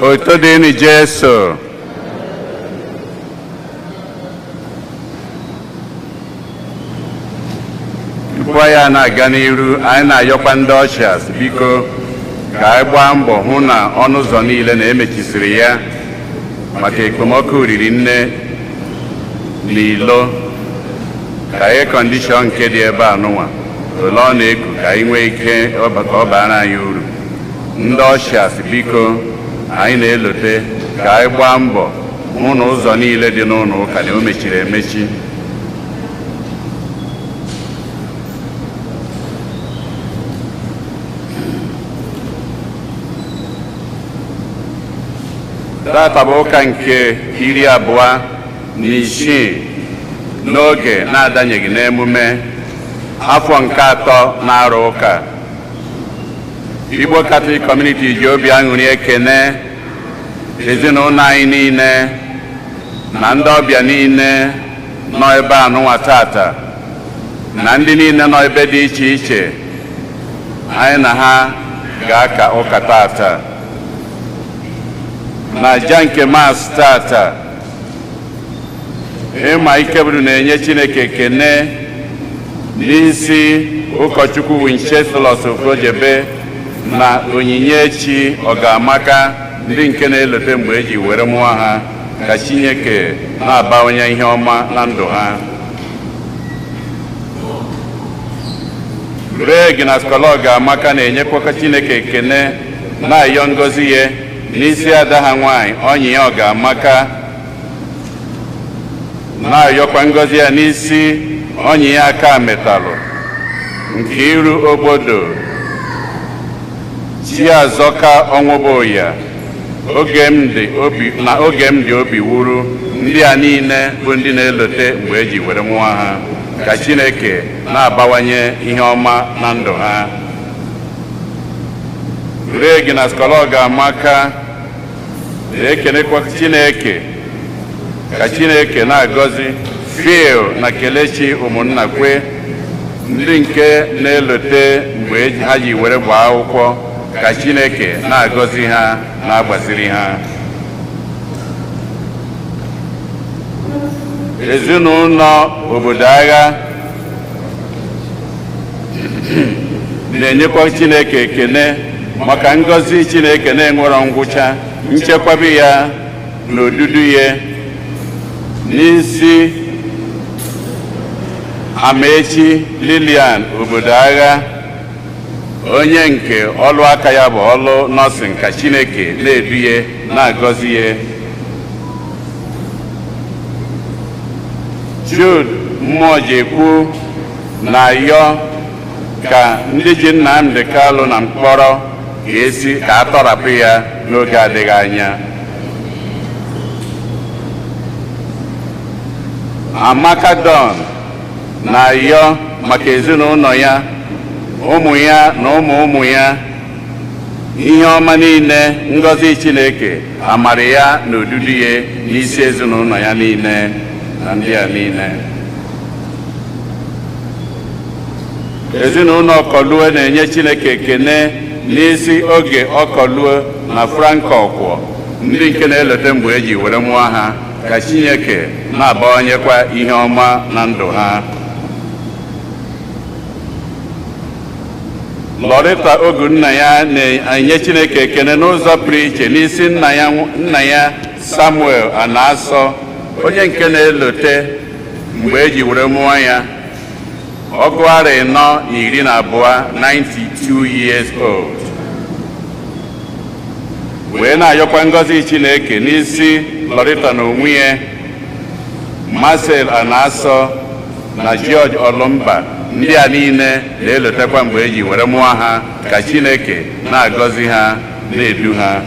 Otito dịrị Jesu. Tupu anyị na-aga n'iru, anyị na-ayọkwa ndị ushers, biko, ka anyị gbaa mbọ hụ na ọnụ ụzọ niile na-emechisiri ya maka ekpomọkụ riri nne n'ilo, ka air condition nke dị ebe a nụnwa ole ọ na-eku, ka anyị nwee ike ka ọ baara anyị uru. Ndị ushers, biko, anyị na-elote ka anyị gbaa mbọ hụ na ụzọ niile dị n'ụlọ ụka na o mechiri emechi. Tata bụ ụka nke 26 n'oge na-adanyeghị n'emume afọ nke atọ na-arụ ụka. Igbo Catholic Community ji obi aṅụrị ekene ezinụlọ anyị niile na ndị ọbịa niile nọ ebe a nụnwa tata, na ndị niile nọ ebe dị iche iche anyị na ha ga-aka ụka tata na aja nke Mass tata. Ịma Ikeburu na-enye Chineke ekene n'isi ụkọchukwu Wincheslos Ofojebe na Onyinyechi Ọgamaka, ndị nke na-elote mgbe eji were mụọ ha, ka Chineke na-abawanye ihe ọma na ndụ ha. Greg na Skọlọg Amaka na-enyekwakwa Chineke ekene, na-ayọ ngọzi ya n'isi ada ha nwanyị Ọnyị ya Ọgamaka, na-ayọkwa ngọzi ya n'isi ọnyị ya aka metalụ nke iru obodo Chiazọka Ọnwụbụya oge m dị obi na oge m dị obi wuru. Ndị a niile bụ ndị na-elote mgbe eji were mụọ ha, ka Chineke na-abawanye ihe ọma na ndụ ha. Greg na Skọlọg Amaka na-ekenekwa Chineke ka Chineke na-agọzi Phil na Kelechi ụmụnna kwe, ndị nke na-elote mgbe ha ji were gbaa akwụkwọ, ka Chineke na-agọzi ha, na-agbaziri ha. Ezinụlọ obodo agha na-enyekwa Chineke ekene maka ngọzi Chineke na-enwerọ ngwụcha, nchekwabi ya na odudu ya n'isi Amaechi Lilian obodo agha, onye nke ọlụ aka ya bụ ọlụ nursing, ka Chineke na-edu ya, na-agọzi ya. Jude Mmụọjekwu na-ayọ ka ndị ji Nnamdi Kalụ na mkpọrọ ga-esi ka a tọrapụ ya n'oge adịghị anya. Amaka Don na-ayọ maka ezinụlọ ya, ụmụ ya na ụmụ ụmụ ya, ihe ọma niile, ngọzi Chineke, amara ya na odudu ya n'isi ezinụlọ ya niile na ndị a niile. Ezinụlọ Ọkọlue na-enye Chineke ekene n'isi oge Ọkọlue na Frank Ọkwọ, ndị nke na-elote mgbe eji were mụọ ha, ka Chineke na-abawanyekwa ihe ọma na ndụ ha. Lọrịta Ogunna ya na-enye Chineke ekene n'ụzọ pụrụ iche n'isi nna ya, nna ya Samuel Anasọ, onye nke na-elote mgbe eji were mụọ ya 412, 92 years old, wee na-ayọkwa ngọzi Chineke n'isi Lọrịta na onwe ya, Marcel Anasọ na George Olumba. Ndị a niile na-elotekwa mgbe eji were mụọ ha, ka Chineke na-agọzi ha, na-edu ha.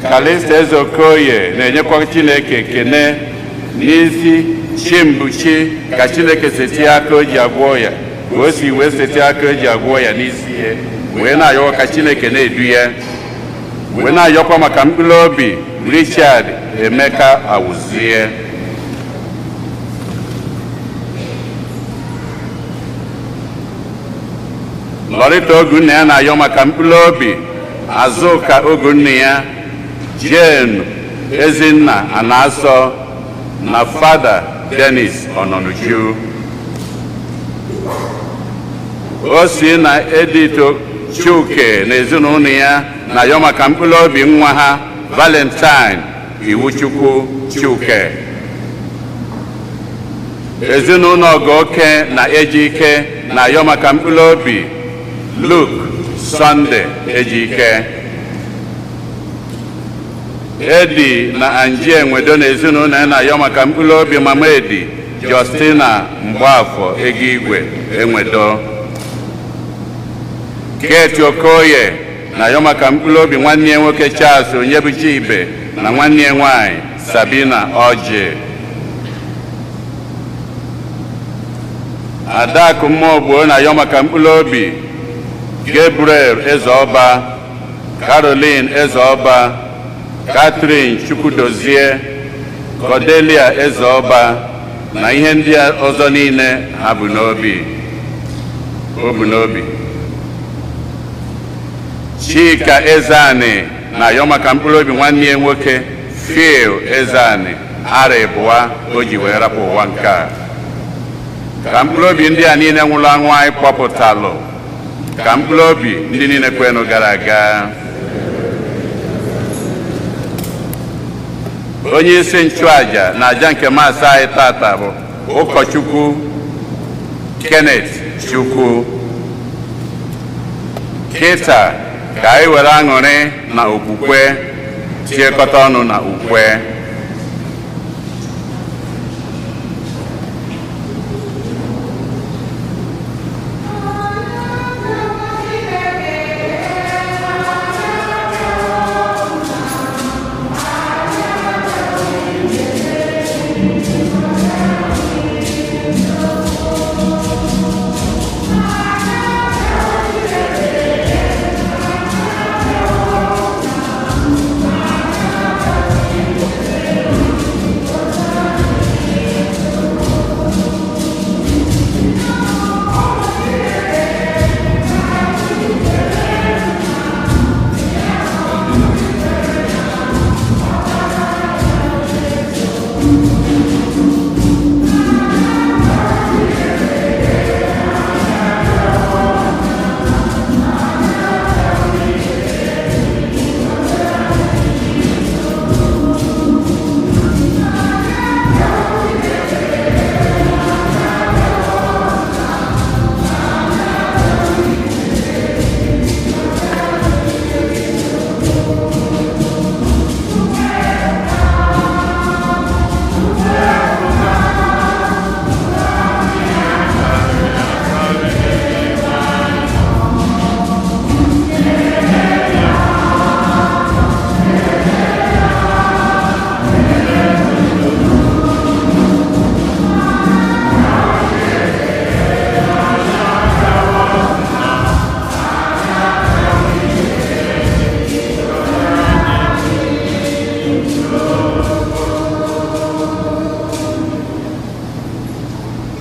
Kalista Ezeokoye na-enyekwa Chineke ekene n'isi Chimbuchi, ka Chineke setie aka o ji agwọ ya, ka o si wee setie aka o ji agwọ ya n'isi ya, wee na-ayọkwa ka Chineke na-edu ya, wee na-ayọkwa maka mkpụrụ obi Richard Emeka Awuzie. Lọrịta Ogunne ya na-ayọ maka mkpụrụ obi Azụka Ogunne ya, Jane Ezinna Anasọ na Fada Dennis Ọnọnuju. O si na Edith Chuke na ezinụlọ ya na-ayọ maka mkpụrụ obi nwa ha Valentine Iwuchukwu Chuke. Ezinụlọ Ọgọke na Ejike na-ayọ maka mkpụrụ obi Luke Sunday Ejike. Edi na Anji Enwedo na ezinụlọ ya na-ayọ maka mkpụrụ obi Mama Edi Justina Mgbafọ Ego Igwe Enwedo. Kate Okoye na-ayọ maka mkpụrụ obi nwanne ya nwoke Charles Onyebuchi Ibe na nwanne ya nwanyị Sabina Ọjị. Adakụ Mmụọgbuo na-ayọ maka mkpụrụ obi Gabriel Ezeọba, Caroline Ezeọba, Catherine Chukwudozie, Cordelia Ezeọba na ihe ndị ọzọ niile ha bụ n'obi o bu n'obi. Chika Ezeani na-ayọ maka mkpụrụ obi nwanne ya nwoke Phil Ezeani, ara ịbụa o ji wee rapụ ụwa nke a. Ka mkpụrụ obi ndị a niile nwụrụ anwụ anyị kpọpụtalụ, ka mkpụrụ obi ndị niile kwenụ gara aga. Onye isi nchụaja na aja nke maasị anyị tata bụ ụkọchukwu Kenneth Chukwu. Kịta ka anyị were aṅụrị na okwukwe tiekọta ọnụ na ukwe.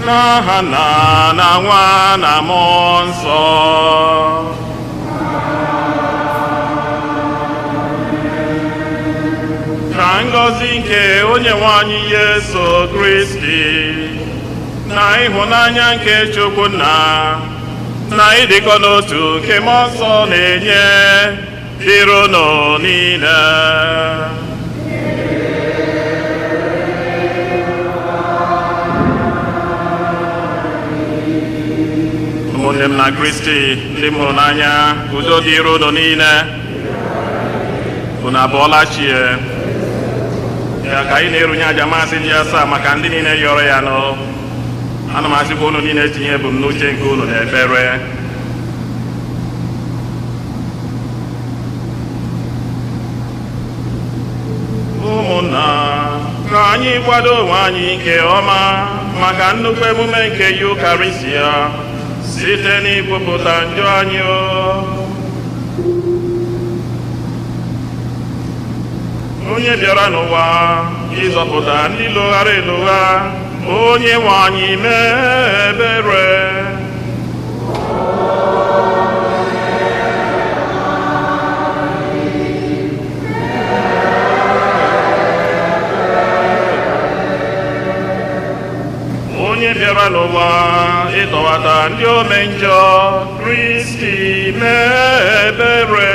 N'aha Nna na Nwa na Mmụọ Nsọ. Ka ngọzi nke onye nwe anyị Yesu Kristi na ịhụnanya nke Chukwu Nna na ịdịkọ n'otu nke Mmụọ Nsọ na-enye dịrị unu niile. Ụmụnne m na Kristi ndị m hụrụ n'anya, udo dịrị unu niile. Unu abọọla chie. Ya ka anyị na-erunye aja maasị dị asaa maka ndị niile yọrọ ya nụ. Ana m asịkwa unu niile tinye ebumnuche nke unu n'ekpere. Ụmụnna, ka anyị kwado onwe anyị nke ọma maka nnukwu emume nke Yukarịsịa site n'ikwupụta njọ anyị. Onye bịara n'ụwa ịzọpụta ndị lụghara elugha, onye nwe anyị mee ebere. bịara n'ụwa ịtọghata ndị ome njọ. Kristi, mee ebere.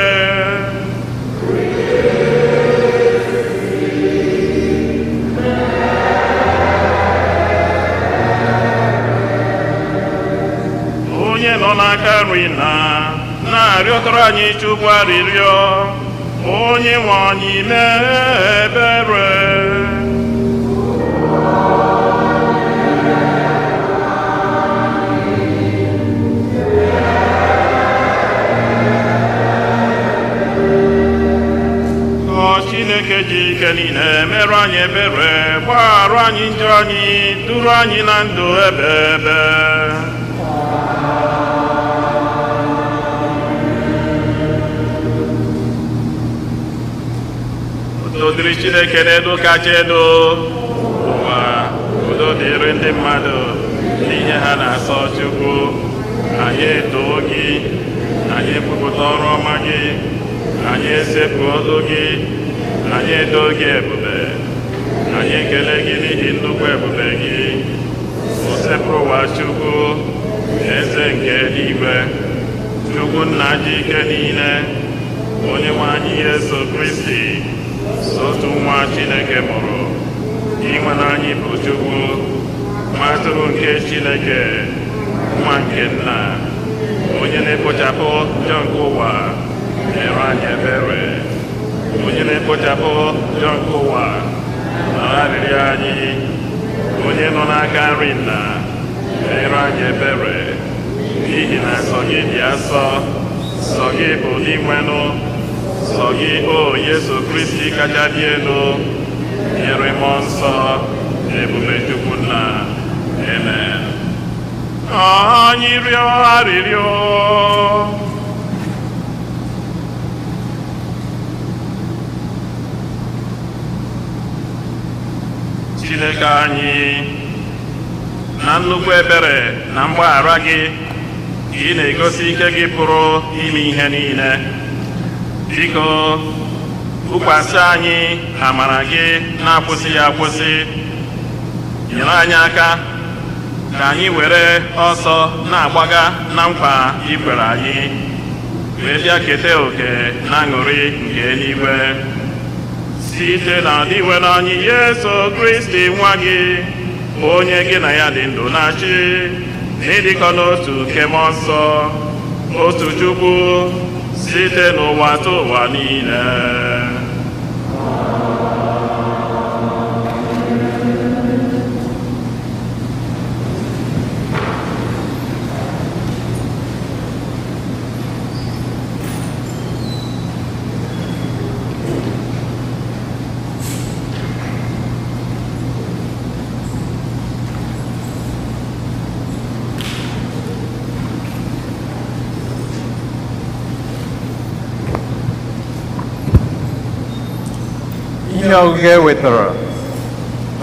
Onye nọ n'aka nri na na-arịọtara anyị Chukwu arịrịọ. Onye nwe anyị, mee ebere. Ka Chineke ji ike niile merụ anyị ebere, gbaghara anyị njọ anyị, duru anyị na ndụ ebe ebe. Udo dịrị Chineke n'elu kacha elu ụwa, udo dịrị ndị mmadụ n'ihe ha na-asọ Chukwu. Anyị etoo gị, anyị ekwupụta ọrụ ọma gị, anyị esepụ olu gị, anyị edo gị ebube, anyị ekele gị n'ihi nnukwu ebube gị. Osepụrụ ụwa Chukwu, eze nke eluigwe, Chukwu nna ji ike niile, onye nwe anyị Yesu Kristi, otu nwa Chineke mụrụ, inwe anyị bụ Chukwu, nwa atụrụ nke Chineke, nwa nke nna, onye na-ekpochapụ njọ nke ụwa, mere anyị ebere. Onye na-ekpochapụ njọ nke ụwa, nara arịrịọ anyị. Onye nọ n'aka nri nna, mere anyị ebere, n'ihi na sọ gị dị asọ, sọ gị bụ Dinwenụ, sọ gị, o Yesu Kristi kacha dị elu, nyere mmụọ nsọ na ebube Chukwu nna. Amen. Anyị rịọ arịrịọ. Chineke anyị, na nnukwu ebere na mgbaghara gị ka ị na-egosi ike gị pụrụ ime ihe niile. Biko, bukwasị anyị amara gị na-akwụsịghị akwụsị. Nyere anyị aka ka anyị were ọsọ na-agbaga na nkwa i kwere anyị, wee bịa keta oke na aṅụrị nke eluigwe, site na Dinwenụ anyị Yesu Kristi, nwa gị, onye gị na ya dị ndụ na-achị n'ịdịkọ n'otu nke mmụọ nsọ, otu Chukwu, site n'ụwa tụ ụwa niile. Ihe ọgụgụ e wetara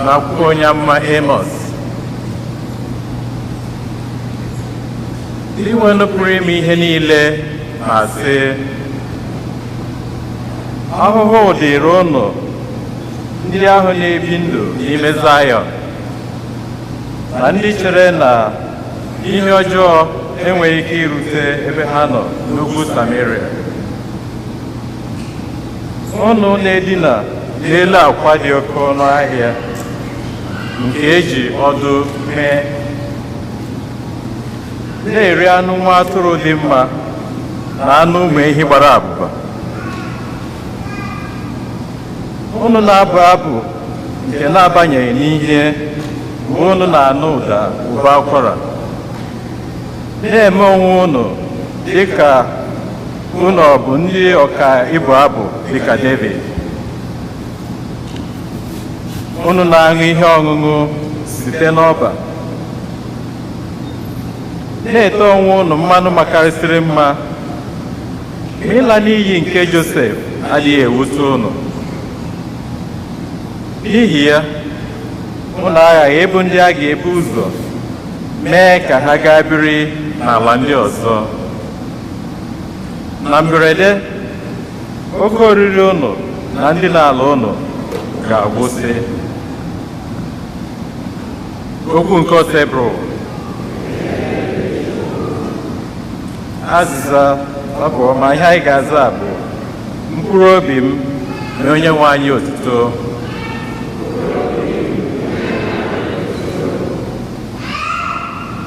n'akwụkwọ onye amụma Amos. Dinwenụ pụrụ ime ihe niile na-asị, ahụhụ dịrị ụnụ ndị ahụ na-ebi ndụ n'ime Zayọn, na ndị chere na ihe ọjọọ enweghị ike irute ebe ha nọ n'ugwu Samaria. Ụnụ na-edina n'elu akwa dị oke ọnụ ahịa nke eji ọdụ mee, na-eri anụ nwa atụrụ dị mma na anụ ụmụ ehi gbara abụba. Ụnụ na-abụ abụ nke na-abanyeghị n'ihe mgbe ụnụ na-anụ ụda ụbọ akwara, na-eme onwe ụnụ dịka unu ọ bụ ndị ọka ịbụ abụ dịka David. Unu na-aṅụ ihe ọṅụṅụ site n'ọba, na-ete onwe unu mmanụ makarịsịrị mma, ma ịla n'iyi nke Josef adịghị ewute unu. N'ihi ya, unu aghaghị ịbụ ndị a ga-ebu ụzọ mee ka ha gaa biri n'ala ndị ọzọ. Na mberede, oke oriri unu na ndị n'ala unu ga-agwụsị. Okwu nke Osebụrụ. Azịza abụ ọma ihe anyị ga-aza bụ mkpụrụ obi m na onye nwe anyị otuto.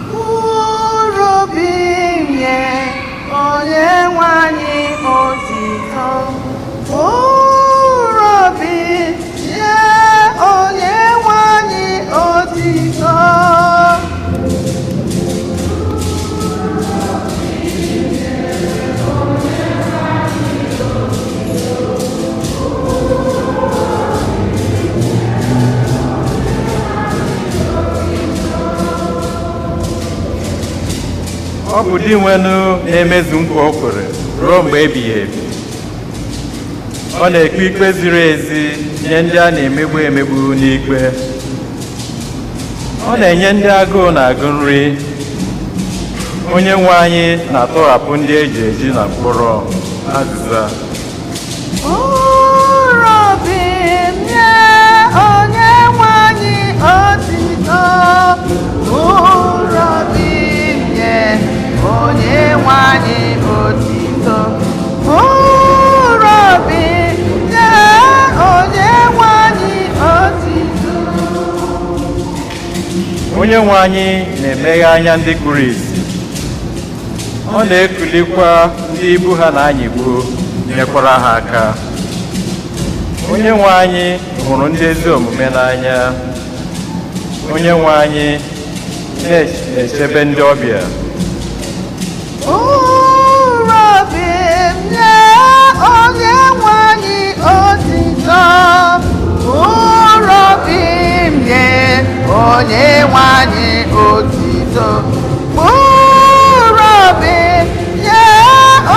Mkpụrụ obi nye onye nwe anyị otito. Mkpụrụ obi nye onye nwe anyị otito. Ọ bụ di nwenu na-emezu nkwa o kwere ruo mgbe ebighị ebi. Ọ na-ekpe ikpe ziri ezi nye ndị a na-emegbu emegbu n'ikpe. Ọ na-enye ndị agụụ na-agụ nri. Onye nwe anyị na-atọghapụ ndị eji eji na mkpọrọ. Azịza. Mkpụrụ obi nye onye nwe anyị otito. Mkpụrụ obi nye onye nwe anyị otito. Mkpụrụ obi nye onye nwe anyị otito. Onye nwe anyị na-emeghe anya ndị kpuru ìsì. Ọ na-ekulikwa ndị ibu ha na-anyịgbu, nyekwara ha aka. Onye nwe anyị hụrụ ndị ezi omume n'anya. Onye nwe anyị na-echebe ndị ọbịa. Mkpụrụ obi nye onye nwe anyị otito. Mkpụrụ obi nye onye nwe anyị otito. Mkpụrụ obi nye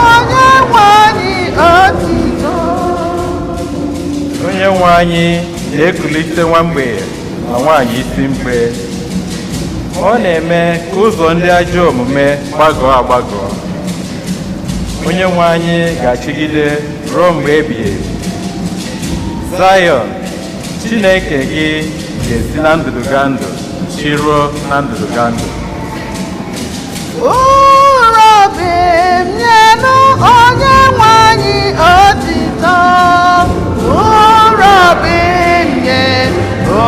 onye nwe anyị otito. Onye nwe anyị na-ekulite nwa mgbei na nwaanyị isi mkpe. Ọ na-eme ka ụzọ ndị ajọ omume gbagọọ agbagọ. Onye nwe anyị ga-achịgide ruo mgbe ebighị ebi. Zayọn, Chineke gị ga-esi na ndụdụgandụ chiruo na ndụdụgandụ. Mkpụrụ obi m nyenụ onye nwe anyị otito. Mkpụrụ obi m nye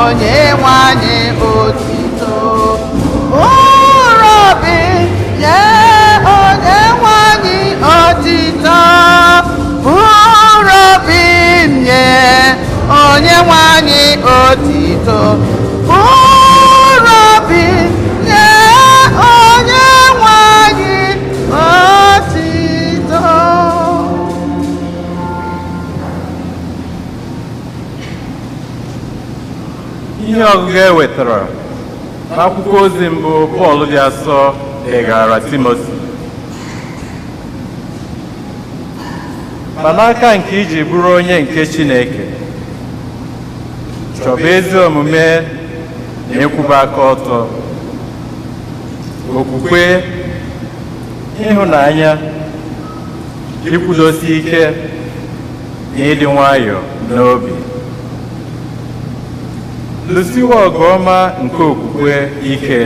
onye nwe anyị otito. Mkpụrụ obi nye onye nwe anyị otito. Mkpụrụ obi m nye onye nwe anyị otito. Mkpụrụ obi nye onye nwe anyị otito. Ihe ọgụgụ e wetara n'akwụkwọ ozi mbụ Pọl dị asọ degara Timoti. Ma n'aka nke iji bụrụ onye nke Chineke, chọba ezi omume na ịkwụba aka ọtọ, okwukwe, ịhụnanya, ikwudosi ike na ịdị nwayọọ n'obi. Lụsiwa ọgụ ọma nke okwukwe ike,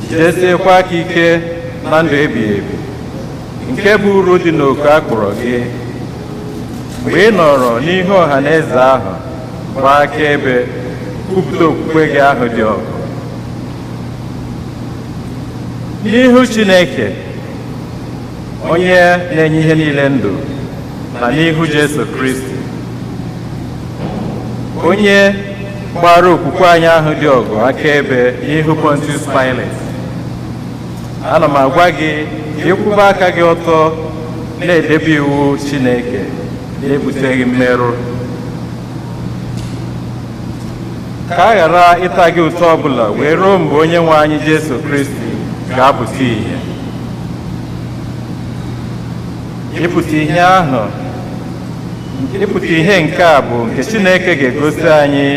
jidesiekwa aka ike na ndụ ebighị ebi nke bụ uru dị n'oku a kpọrọ gị mgbe ị nọrọ n'ihu ọha na eze ahụ gbaa akaebe kwupụta okwukwe gị ahụ dị ọgụ n'ihu Chineke onye na-enye ihe niile ndụ na n'ihu Jesu Kristi onye gbara okwukwe anyị ahụ dị ọgụ akaebe n'ihu Pontius Pilate. Ana m agwa gị ka ịkwụba aka gị ọtọ na-edebe iwu Chineke na-ebuteghị mmerụ, ka a ghara ịta gị ụtọ ọbụla wee ruo mgbe onye nwe anyị Jesu Kristi ga-apụta ìhè. Ịpụta ihe ahụ, ịpụta ihe nke a bụ nke Chineke ga-egosi anyị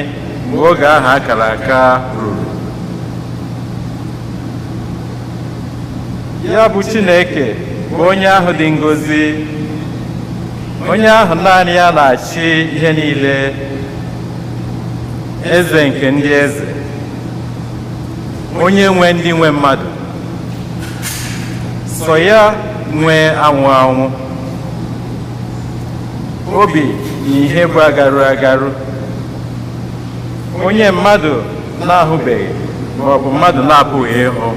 mgbe oge ahụ akara aka ruru. Ya bụ Chineke bụ onye ahụ dị ngọzi, onye ahụ naanị ya na-achị ihe niile, eze nke ndị eze, onye nwe ndị nwe mmadụ, Sọ ya nwee anwụ anwụ, obi na ihe bụ agarụ agarụ, onye mmadụ na-ahụbeghị ma ọ bụ mmadụ na-apụghị ịhụ.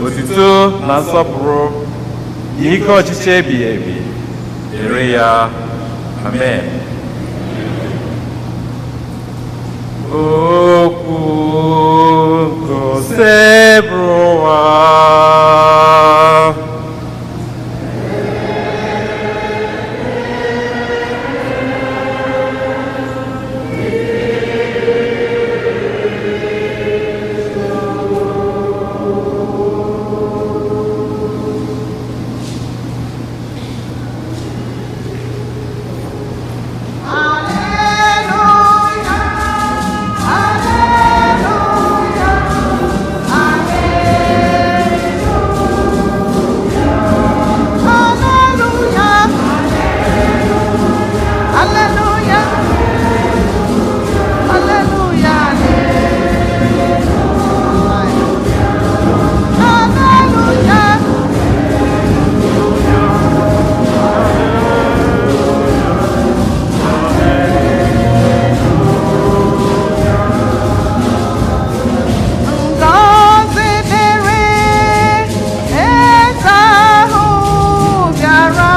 Otuto na nsọpụrụ na ike ọchịchị ebighị ebi dịrị ya. Amen. Okwu nke Osebụrụwa. Alleluia, alleluia, alleluia, alleluia, alleluia, alleluia. Ngọzi dịrị eze ahụ bịara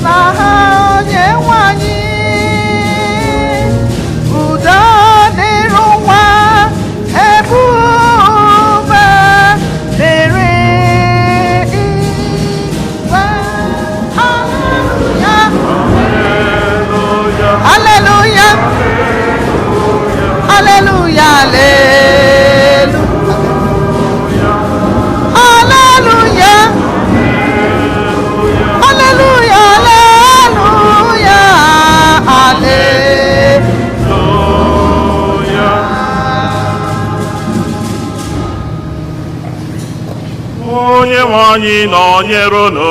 n'aha Onyenwe anyị. Udo dịrị ụwa, ebube dịrị igwe. Haleluya, haleluya, haleluya, haleluya. Hallelujah. Hallelujah. Hallelujah. Hallelujah. Onye nwe anyị nọnyere unu.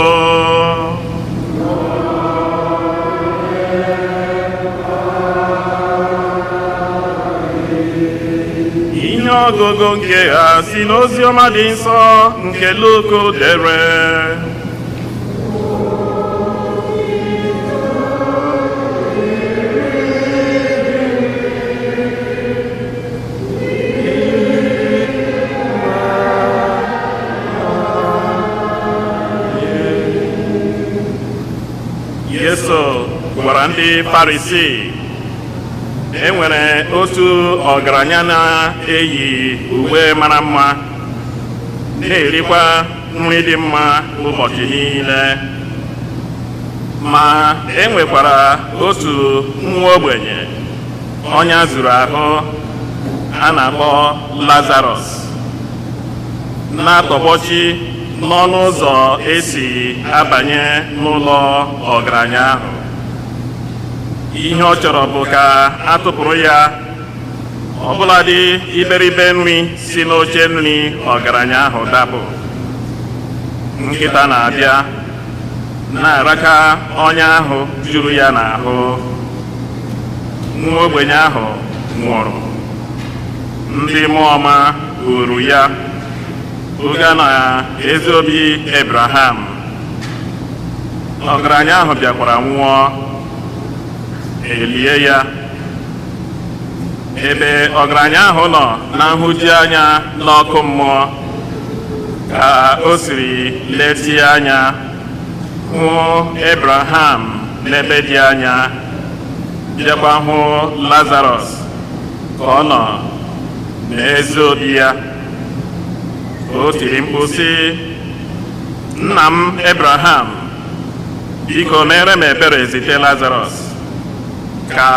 Ihe ọgụgụ nke ha si n'ozi ọma dị nsọ nke Luk dere. Yesu gwara ndị Farisii, e nwere otu ọgaranya na-eyi uwe mara mma, na-erikwa nri dị mma ụbọchị niile. Ma e nwekwara otu nwa ogbenye ọnya zuru ahụ a na-akpọ Lazarọs, na-atọgbọchi n'ọnụ ụzọ esi abanye n'ụlọ ọgaranya ahụ. Ihe ọ chọrọ bụ ka a tụpụrụ ya ọbụladị iberibe nri si n'oche nri ọgaranya ahụ dapụ. Nkịta na-abịa na-araka ọnya ahụ juru ya n'ahụ. Nwa ogbenye ahụ nwụrụ, ndị mmụọ ọma buru ya buga na ezi obi Abraham. Ọgaranya ahụ bịakwara nwụọ, elie ya. Ebe ọgaranya ahụ nọ na nhụjuanya n'ọkụ mmụọ, ka o siri letie anya hụ Abraham n'ebe dị anya, bịakwa hụ Lazarọs ka ọ nọ n'ezi obi ya. O tiri mkpu sị, "Nna m Abraham, biko mere m ebere, zite Lazarọs ka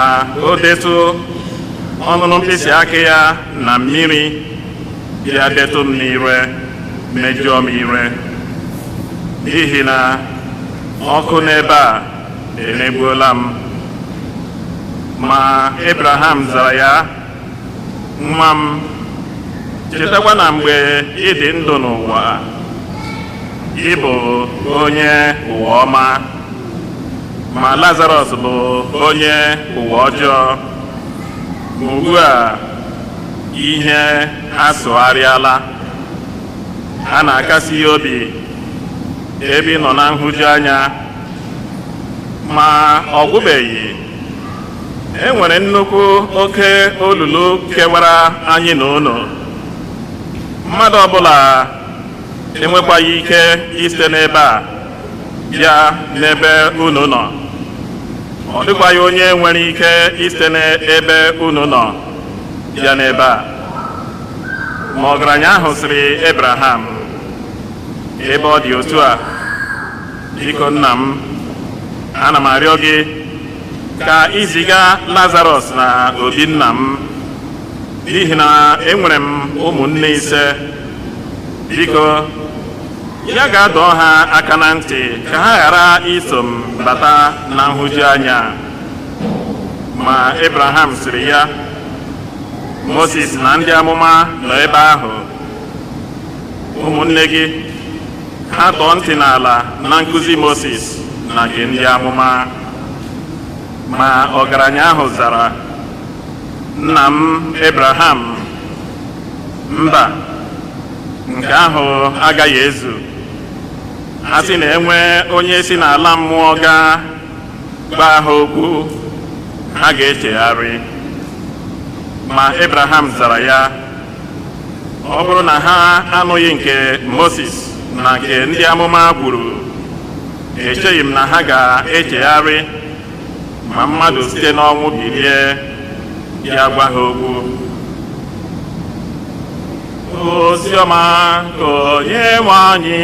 o detụ ọnụnụ mkpịsị aka ya na mmiri bịa detụ m n'ire, mejọọ m ire, n'ihi na ọkụ n'ebe a emegbuola m." Ma Abraham zara ya, "Nwa m, chetakwa na mgbe ị dị ndụ n'ụwa, ị bụ onye ụwa ọma, ma Lazarọs bụ onye ụwa ọjọọ. Ma ugbu a ihe asụgharịala. A na-akasi ya obi ebe ị nọ na nhụjuanya. Ma ọ gwụbeghị. E nwere nnukwu oke olulu kewara anyị na unu. Mmadụ ọbụla enwekwaghị ike isite n'ebe a bịa n'ebe unu nọ. Ọ dịkwaghị onye nwere ike isite n'ebe unu nọ bịa n'ebe a. Ma ọgaranya ahụ sịrị Abraham, "Ebe ọ dị otu a, biko nna m, ana m arịọ gị ka iziga Lazarọs na obi nna m, n'ihi na enwere m ụmụnne ise. Biko, ya ga-adọ ha aka na ntị ka ha ghara iso m bata na nhụjuanya." Ma Abraham sịrị ya, "Moses na ndị amụma nọ ebe ahụ. Ụmụnne gị ha tọọ ntị n'ala na nkụzi Moses na nke ndị amụma." Ma ọgaranya ahụ zara, "Nna m Abraham, mba, nke ahụ agaghị ezu. A sị na enwe onye si n'ala mmụọ gaa gwa ha okwu, ha ga-echegharị." Ma Abraham zara ya, "Ọ bụrụ na ha anụghị nke Moses na nke ndị amụma kwuru, echeghị m na ha ga-echegharị ma mmadụ site n'ọnwụ bilie bịa gwa ha okwu." Oziọma nke Onye nwe anyị.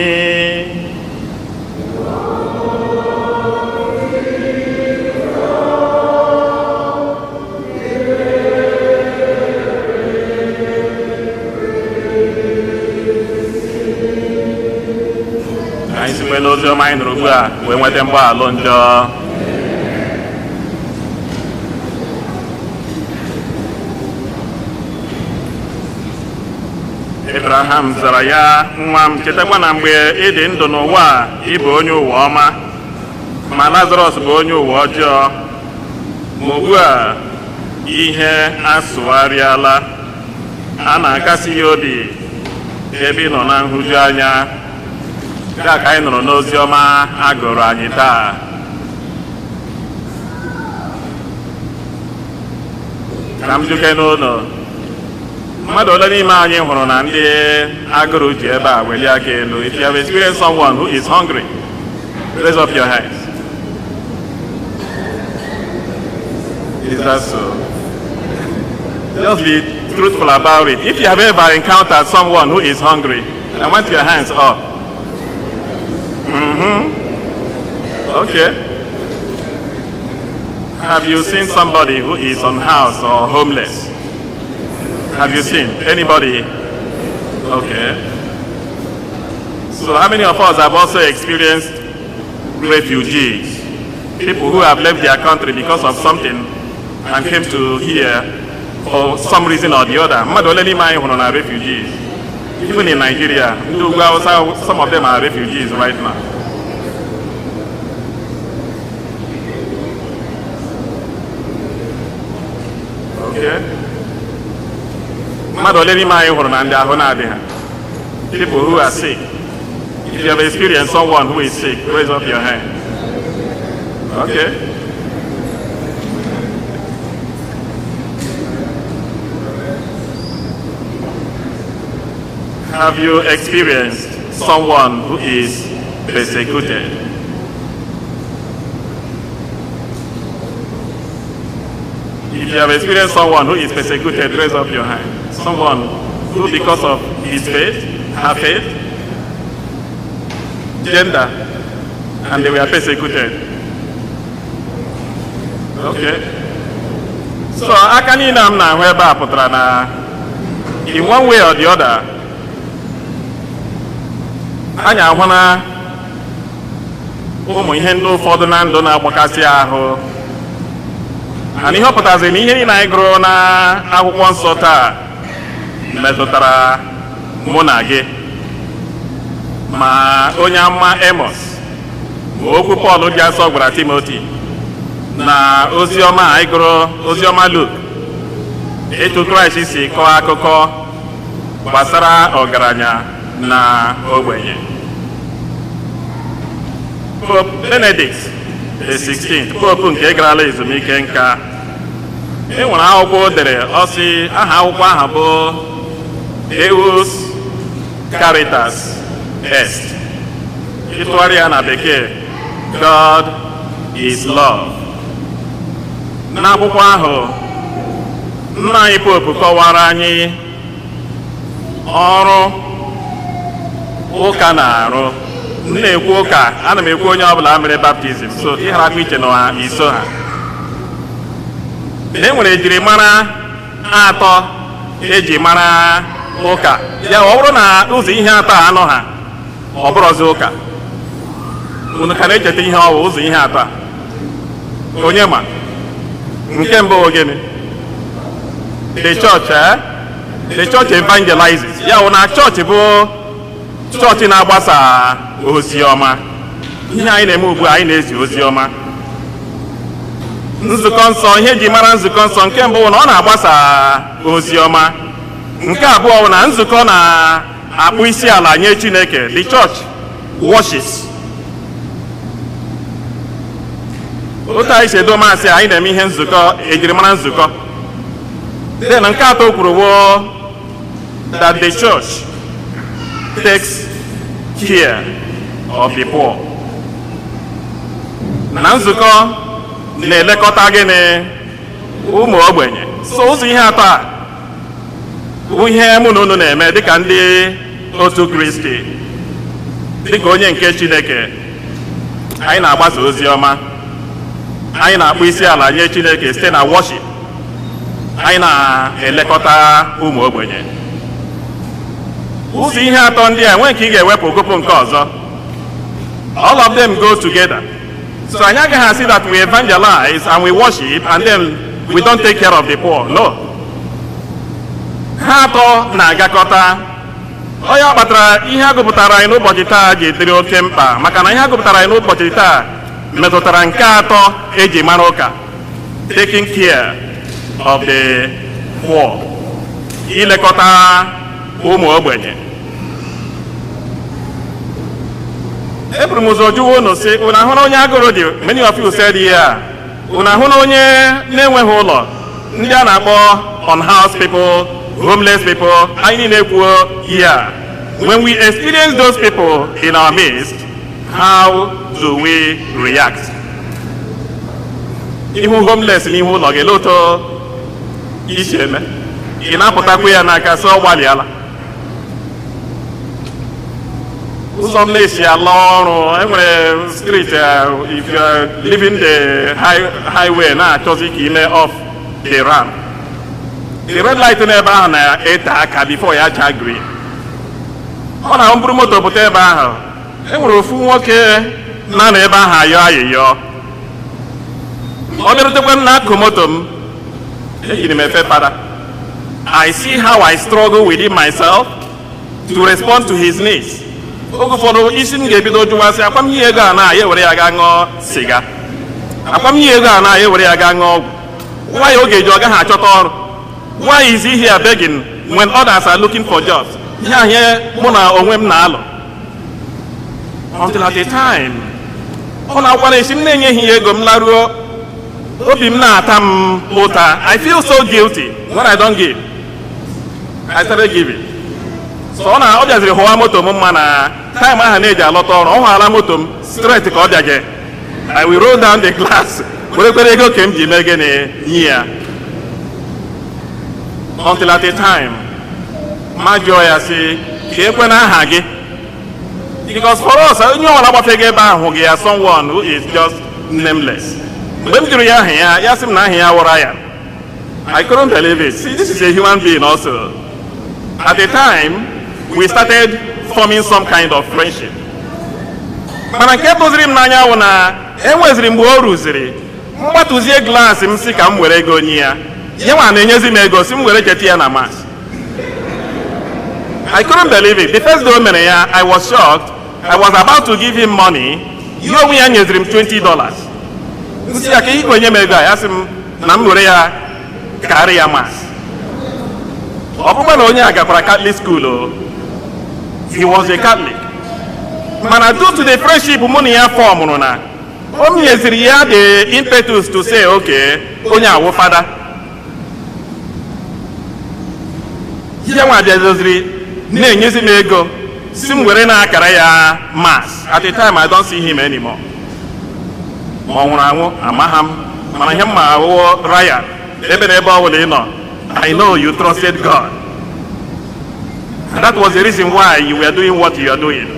Ka anyị sikwe n'oziọma anyị nụrụ ugbu a wee nweta mgbaghalụ njọ. Abraham zara ya, "Nwa m, chetakwa na mgbe ị dị ndụ n'ụwa a, ị bụ onye ụwa ọma, ma Lazarọs bụ onye ụwa ọjọọ. Ma ugbu a ihe asụgharịala. A na-akasi ya obi ebe ị nọ na nhụjuanya." Ya ka anyị nụrụ n'ozi ọma a gụrụ anyị taa. Ka m juke n'ụlọ, mmadụ ole n'ime anyị hụrụ na ndị agụrụ ji ebe a? Welie aka elu. If you have experienced someone who is hungry, raise up your hands. Is that so? Just be truthful about it. If you have ever encountered someone who is hungry, I want your hands up. Okay. Have you seen somebody who is unhoused or homeless? Have you seen anybody? Okay. So how many of us have also experienced refugees? People who have left their country because of something and came to here for some reason or the other. Mmadụ ole n'ime anyị hụrụ na refugees? Even in Nigeria, ndị ugwu Hausa, some of them are refugees right now. Okay. Mmadụ ole n'ime anyị hụrụ na ndị ahụ na-adị ha? People who are sick. If you have experienced someone who is sick, raise up your hand. Okay. Have you experienced someone who is persecuted? If you have experienced someone who is persecuted, raise up your hand. Someone who, because of his faith, her faith, gender, and they were persecuted. Okay. So aka niile m na-ahụ ebe a pụtara na in one way or the other, anyị ahụna ụmụ ihe ndị ụfọdụ na ndụ na-agbakasị ahụ. Ana ihe ọ pụtaziri na ihe niile anyị gụrụ na akwụkwọ nsọ taa metụtara mụ na gị. Ma onye amụma Emos, ma okwu Pọl dị asọ gwara Timoti, na ozi ọma anyị gụrụ, ozi ọma Luk, etu Kraịst si kọọ akụkọ gbasara ọgaranya. Na ogbenye. Pope Benedict the 16th, pope nke garala ezumike nka, e nwere akwụkwọ o dere. Ọ sị aha akwụkwọ ahụ bụ Deus Caritas Est. Ịtụgharị ya na Bekee, God is Love. N'akwụkwọ ahụ, nna anyị pope kọwara anyị ọrụ ụka na-arụ. M na-ekwu ụka, ana m ekwu onye ọbụla mere baptism, so ịgharakwa iche na iso ha. E nwere ejirimara atọ eji mara ụka ya. Ọ bụrụ na ụzọ ihe atọ a anọ ha, ọ bụrụzi ụka. Unu ka na-echeta ihe ọ bụ ụzọ ihe atọ a? Onye ma? Nke mbụ bụ gịnị? The church, eh? The church evangelizes. Ya bụ na chọọchị bụ chọọchị na-agbasa ozi ọma. Ihe anyị na-eme ugbu a, anyị na-ezi ozi ọma. Nzukọ nsọ, ihe eji mara nzukọ nsọ, nke mbụ bụ na ọ na-agbasa ozi ọma. Nke abụọ bụ na nzukọ na-akpụ isi ala nye Chineke. The church worships. Otu anyị si edo Mass, anyị na-eme ihe nzukọ, ejirimara nzukọ. Then nke atọ kwuru bụ that the church takes care of the poor, na nzukọ na-elekọta gịnị? Ụmụ ogbenye. So ụzọ ihe atọ a bụ ihe mụ na unu na-eme dịka ndị otu Kristi, dịka onye nke Chineke. Anyị na-agbasa ozi ọma, anyị na-akpụ isi ala nye Chineke site na worship, anyị na-elekọta ụmụ ogbenye. Ụzọ ihe atọ ndị a nwee nke ị ga-ewepụ gụpụ nke ọzọ. All of them go together. So anyị agaghị asị that we evangelize and we worship and then we don't take care of the poor. No, ha atọ na-agakọta. Onye ọ kpatara ihe a gụpụtara anyị n'ụbọchị taa ji dịrị oke mkpa, maka na ihe a gụpụtara anyị n'ụbọchị taa metụtara nke atọ eji mara ụka, taking care of the poor, ilekọta ụmụ ogbenye. Eburu m ụzọ jụwa unu sị, unu ahụ na onye agụrụ dị? Many of you said yeah. Unu ahụ na onye na-enweghị ụlọ, ndị a na-akpọ unhoused people, homeless people? Anyị niile kwuo yeah. When we experience those people in our midst, how do we react? Ihu homeless n'ihu ụlọ gị, olee otu isi eme? Ị na-apụtakwa ya n'aka sị ọ gbalịala? Ụzọ m na-esi ala ọrụ, enwere street, if you are leaving the highway na-achọzi ka ime off the ramp, the red light n'ebe ahụ na-ete aka before ya chaa green. Ọ na bụrụ moto pụta ebe ahụ, enwere ofu nwoke na-anọ ebe ahụ ayọ ayịyọ. Ọ bịarutekwa m n'akụ moto m, ejiri m efe fada. I see how I struggle within myself to respond to his needs. Oge ụfọdụ isi m ga-ebido jụwasị, akwa m nye ego a na ya ewere ya gaa ṅụọ siga, akwa m nye ego a na ya ewere ya gaa ṅụọ ọgwụ. Why oge ji ọ gaghị achọta ọrụ? Why is he here begging when others are looking for jobs? Ihe ahụ mụ na onwe m na-alụ until at a time ọ na-akwara esi m na-enyeghị ya ego, m laruo, obi m na-ata m ụta. I feel so guilty when I don't give. I started giving. So ọ na ọ bịaziri hụwa moto m mma na time ahụ na-eji alọta ọrụ. Ọ hụala moto m straight ka ọ bịaje, I will roll down the glass, were kwere ego ka m ji mee gịnị, nye ya. Until at a time ma jụọ ya sị, ka ekwe na aha gị, because for us, onye ọbụla gbafego ebe ahụ gị ya someone who is just nameless. Mgbe m jụrụ ya aha ya, ya sị m na aha ya wụra ya. I couldn't believe it. See, this is a human being also. At the time we started forming some kind of friendship. Mana nke tụziri m n'anya bụ na enweziri mgbe o ruziri mgbatụzie glass m si ka m were ego nye ya, ya nwa na-enyezi m ego si m were cheta ya na Mass. I couldn't believe it. The first day o mere ya, I was shocked. I was about to give him money. Ya onwe ya nyeziri m $20. Nsị ya ka ihe onye m ego a, ya sị m na m were ya karịa ya Mass. Ọ bụkwa na onye a gakwara Catholic school o. He was a Catholic, mana due to the friendship mụ na ya formụrụ, na o nyeziri ya the impetus to say, "Okay, onye awụ fada." Ya nwa bịazoziri na-enyezi m ego si m were na-akara ya mass. At the time, I don't see him anymore. Ma ọ nwụrụ anwụ, amagha m, mana ihe m ma awụọ, Ryan, ebe na ebe ọ bụla ị nọ, I know you trusted God, and that was the reason why you were doing what you are doing.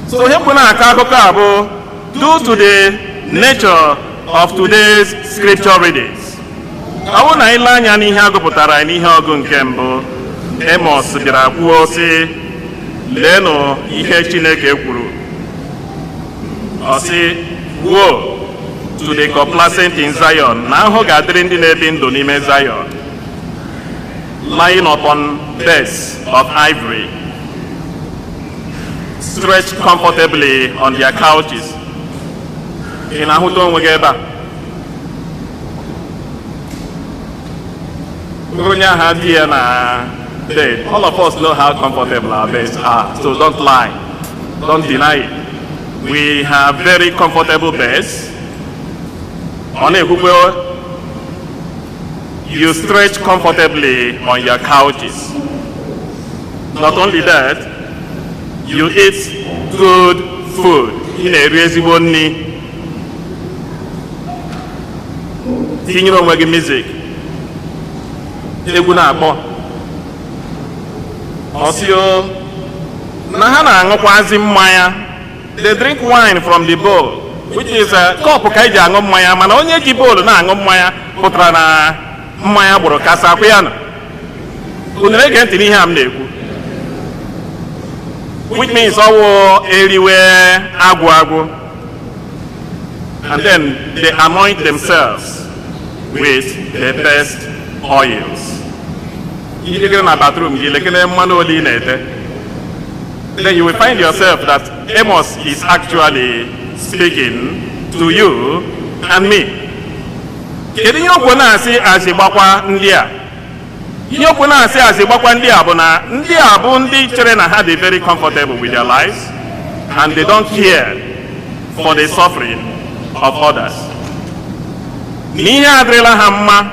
So ihe mbụ na-akọ akụkọ a bụ due to the nature of today's scripture readings. Ọ bụrụ na ile anya n'ihe a gụpụtara anyị n'ihe ọgụ nke mbụ, Amos bịara kwuo sị, leenụ ihe Chineke kwuru. Ọ sị, "Woe to the complacent in Zion," na ahụhụ ga-adịrị ndị na-ebi ndụ n'ime Zion, "lying upon beds of ivory, stretched comfortably on their couches." Ị na-ahụta onwe gị ebe a? Onye agha di ya na bed. All of us know how comfortable our beds are, so don't lie, don't deny it. We have very comfortable beds. Ọ na-ekwukwe, "You stretch comfortably on your couches." Not only that, you eat good food. Ị na-eri ezigbo nri, tinyere onwe gị music, egwu na-akpọ. Ọsịo na ha na-aṅụkwazi mmanya. They drink wine from the bowl, which is a cup ka eji aṅụ mmanya, mana onye ji bowl na-aṅụ mmanya pụtara na mmanya gbụrụ kasa akwụ ya. Nọ unu na-ege ntị n'ihe a m na-ekwu? Which means ọwụ eriwe agwụ agwụ. And then they anoint themselves with the best oils. Ijegere na bathroom gị, lekene mmanụ ole ị na-ete. Then you will find yourself that Amos is actually speaking to you and me. Kedu ihe okwu na-asị asị gbakwa ndị a? Ihe okwu na-asị asị gbakwa ndị a bụ na ndị a bụ ndị chere na ha dị very comfortable with their lives and they don't care for the suffering of others. Na ihe adịrịla ha mma,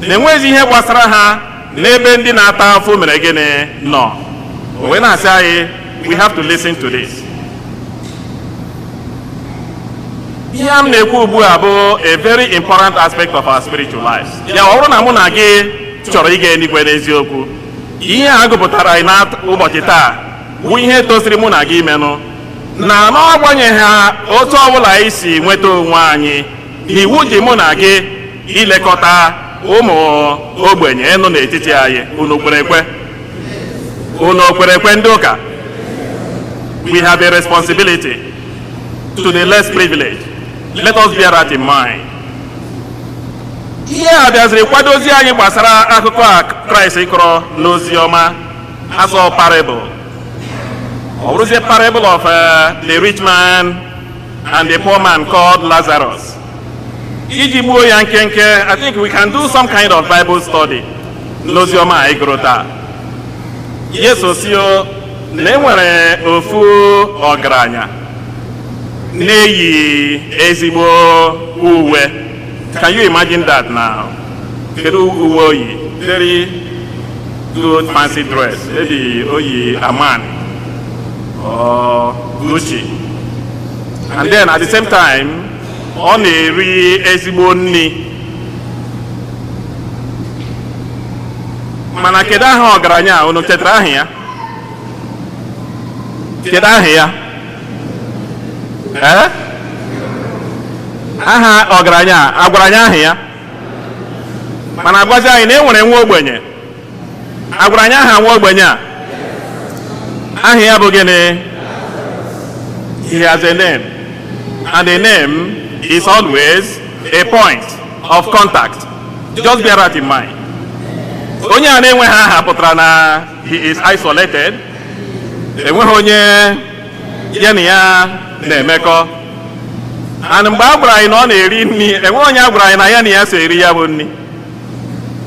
na enweghịzi ihe gbasara ha n'ebe ndị na-ata afụ mere gịnị nọ. O wee na-asị anyị, we have to listen to this. Ihe m na-ekwu ugbu a bụ a very important aspect of our spiritual lives. Ya ọ bụrụ na mụ na gị chọrọ ịga eluigwe n'eziokwu, ihe a gụpụtara anyị n'ụbọchị taa bụ ihe tosiri mụ na gị imenụ, na n'agbanyeghị otu ọbụla anyị si nweta onwe anyị, na iwu ji mụ na gị ilekọta ụmụ ogbenye nọ n'etiti anyị. Unu kwere ekwe? Unu kwere ekwe, ndị ụka? We have a responsibility to the less privileged. Let us bear that in mind. Ihe a bịaziri kwadozi anyị gbasara akụkọ a Kraịst kọrọ n'ozi ọma asọ parable. Ọ bụrụzie parable of the rich man and the poor man called Lazarus. Iji gbuo ya nkenke, I think we can do some kind of Bible study n'ozi ọma anyị gụrụ taa. Yesu sio na e nwere ofu ọgaranya na-eyi ezigbo uwe. Can you imagine that now? Kedu uwe oyi? Very good fancy dress. Maybe oyi Armani or Gucci. And then at the same time, ọ na-eri ezigbo nri. Mana kedu aha ọgaranya a? Unu chetara aha ya? Kedu aha ya? Ee? Aha ọgaranya a, agwara anyị aha ya? Mana agwazi anyị na e nwere nwa ogbenye. Agwara anyị aha nwa ogbenye a? Aha ya bụ gịnị? He has a name. And a name is always a point of contact. Just bear that in mind. Onye a na-enweghị aha pụtara na he is isolated. Enweghị onye ya na ya na-emekọ. And mgbe a gwara anyị na ọ na-eri nri, enweghị onye a gwara anyị na ya na ya so eri ya bụ nri.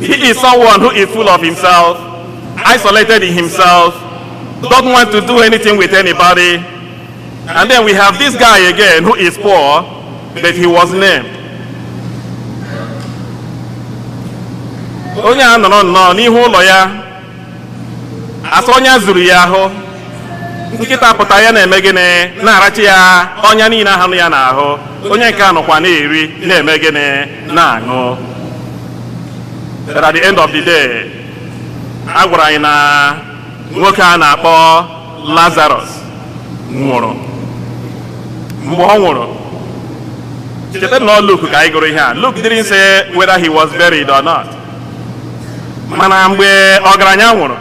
He is someone who is full of himself, isolated in himself, Don't want to do anything with anybody. And then we have this guy again who is poor, but he was named. Onye a nọrọ nnọọ n'ihu ụlọ ya, asọ ọnya zuru ya ahụ, nkịta pụta ya na-eme gịnị? Na-arachi ya ọnya niile ahụ ya n'ahụ. Onye nke a nọkwa na-eri, na-eme gịnị? Na-aṅụ. But at the end of the day, a gwara anyị na nwoke a na-akpọ Lazarus nwụrụ. Mgbe ọ nwụrụ, cheta na ọ Luke ka anyị gụrụ ihe a. Luke didn't say whether he was buried or not. Mana mgbe ọgaranya nwụrụ,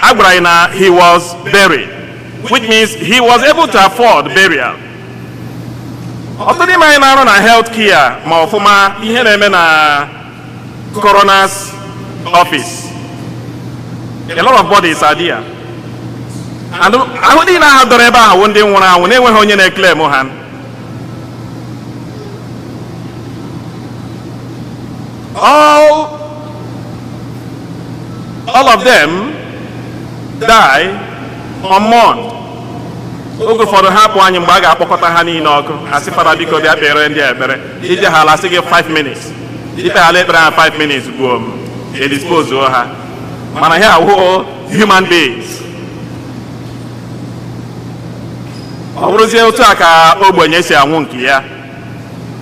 a gwara anyị na he was buried, which means he was able to afford burial. Ọtụtụ n'ime anyị na-arụ na health care ma ọfụma ihe na-eme na coroner's office. A lot of bodies are there. And ahụ niile ahụ dọrọ ebe ahụ ndị nwụrụ anwụ na-enweghị onye na-eclaim ha. All of them die unmourned. Oge ụfọdụ ha pụ anyị mgbe a ga-akpọkọta ha niile ọkụ, asị fada biko bịa kpere ndị ekpere. Ije ha ala sị gị 5 minutes, ikpe hala ekpere ha 5 minutes gwuo m edispose ha. Mana ha awụ human beings. Ọ bụrụzie otu a ka ogbenye si anwụ nke ya.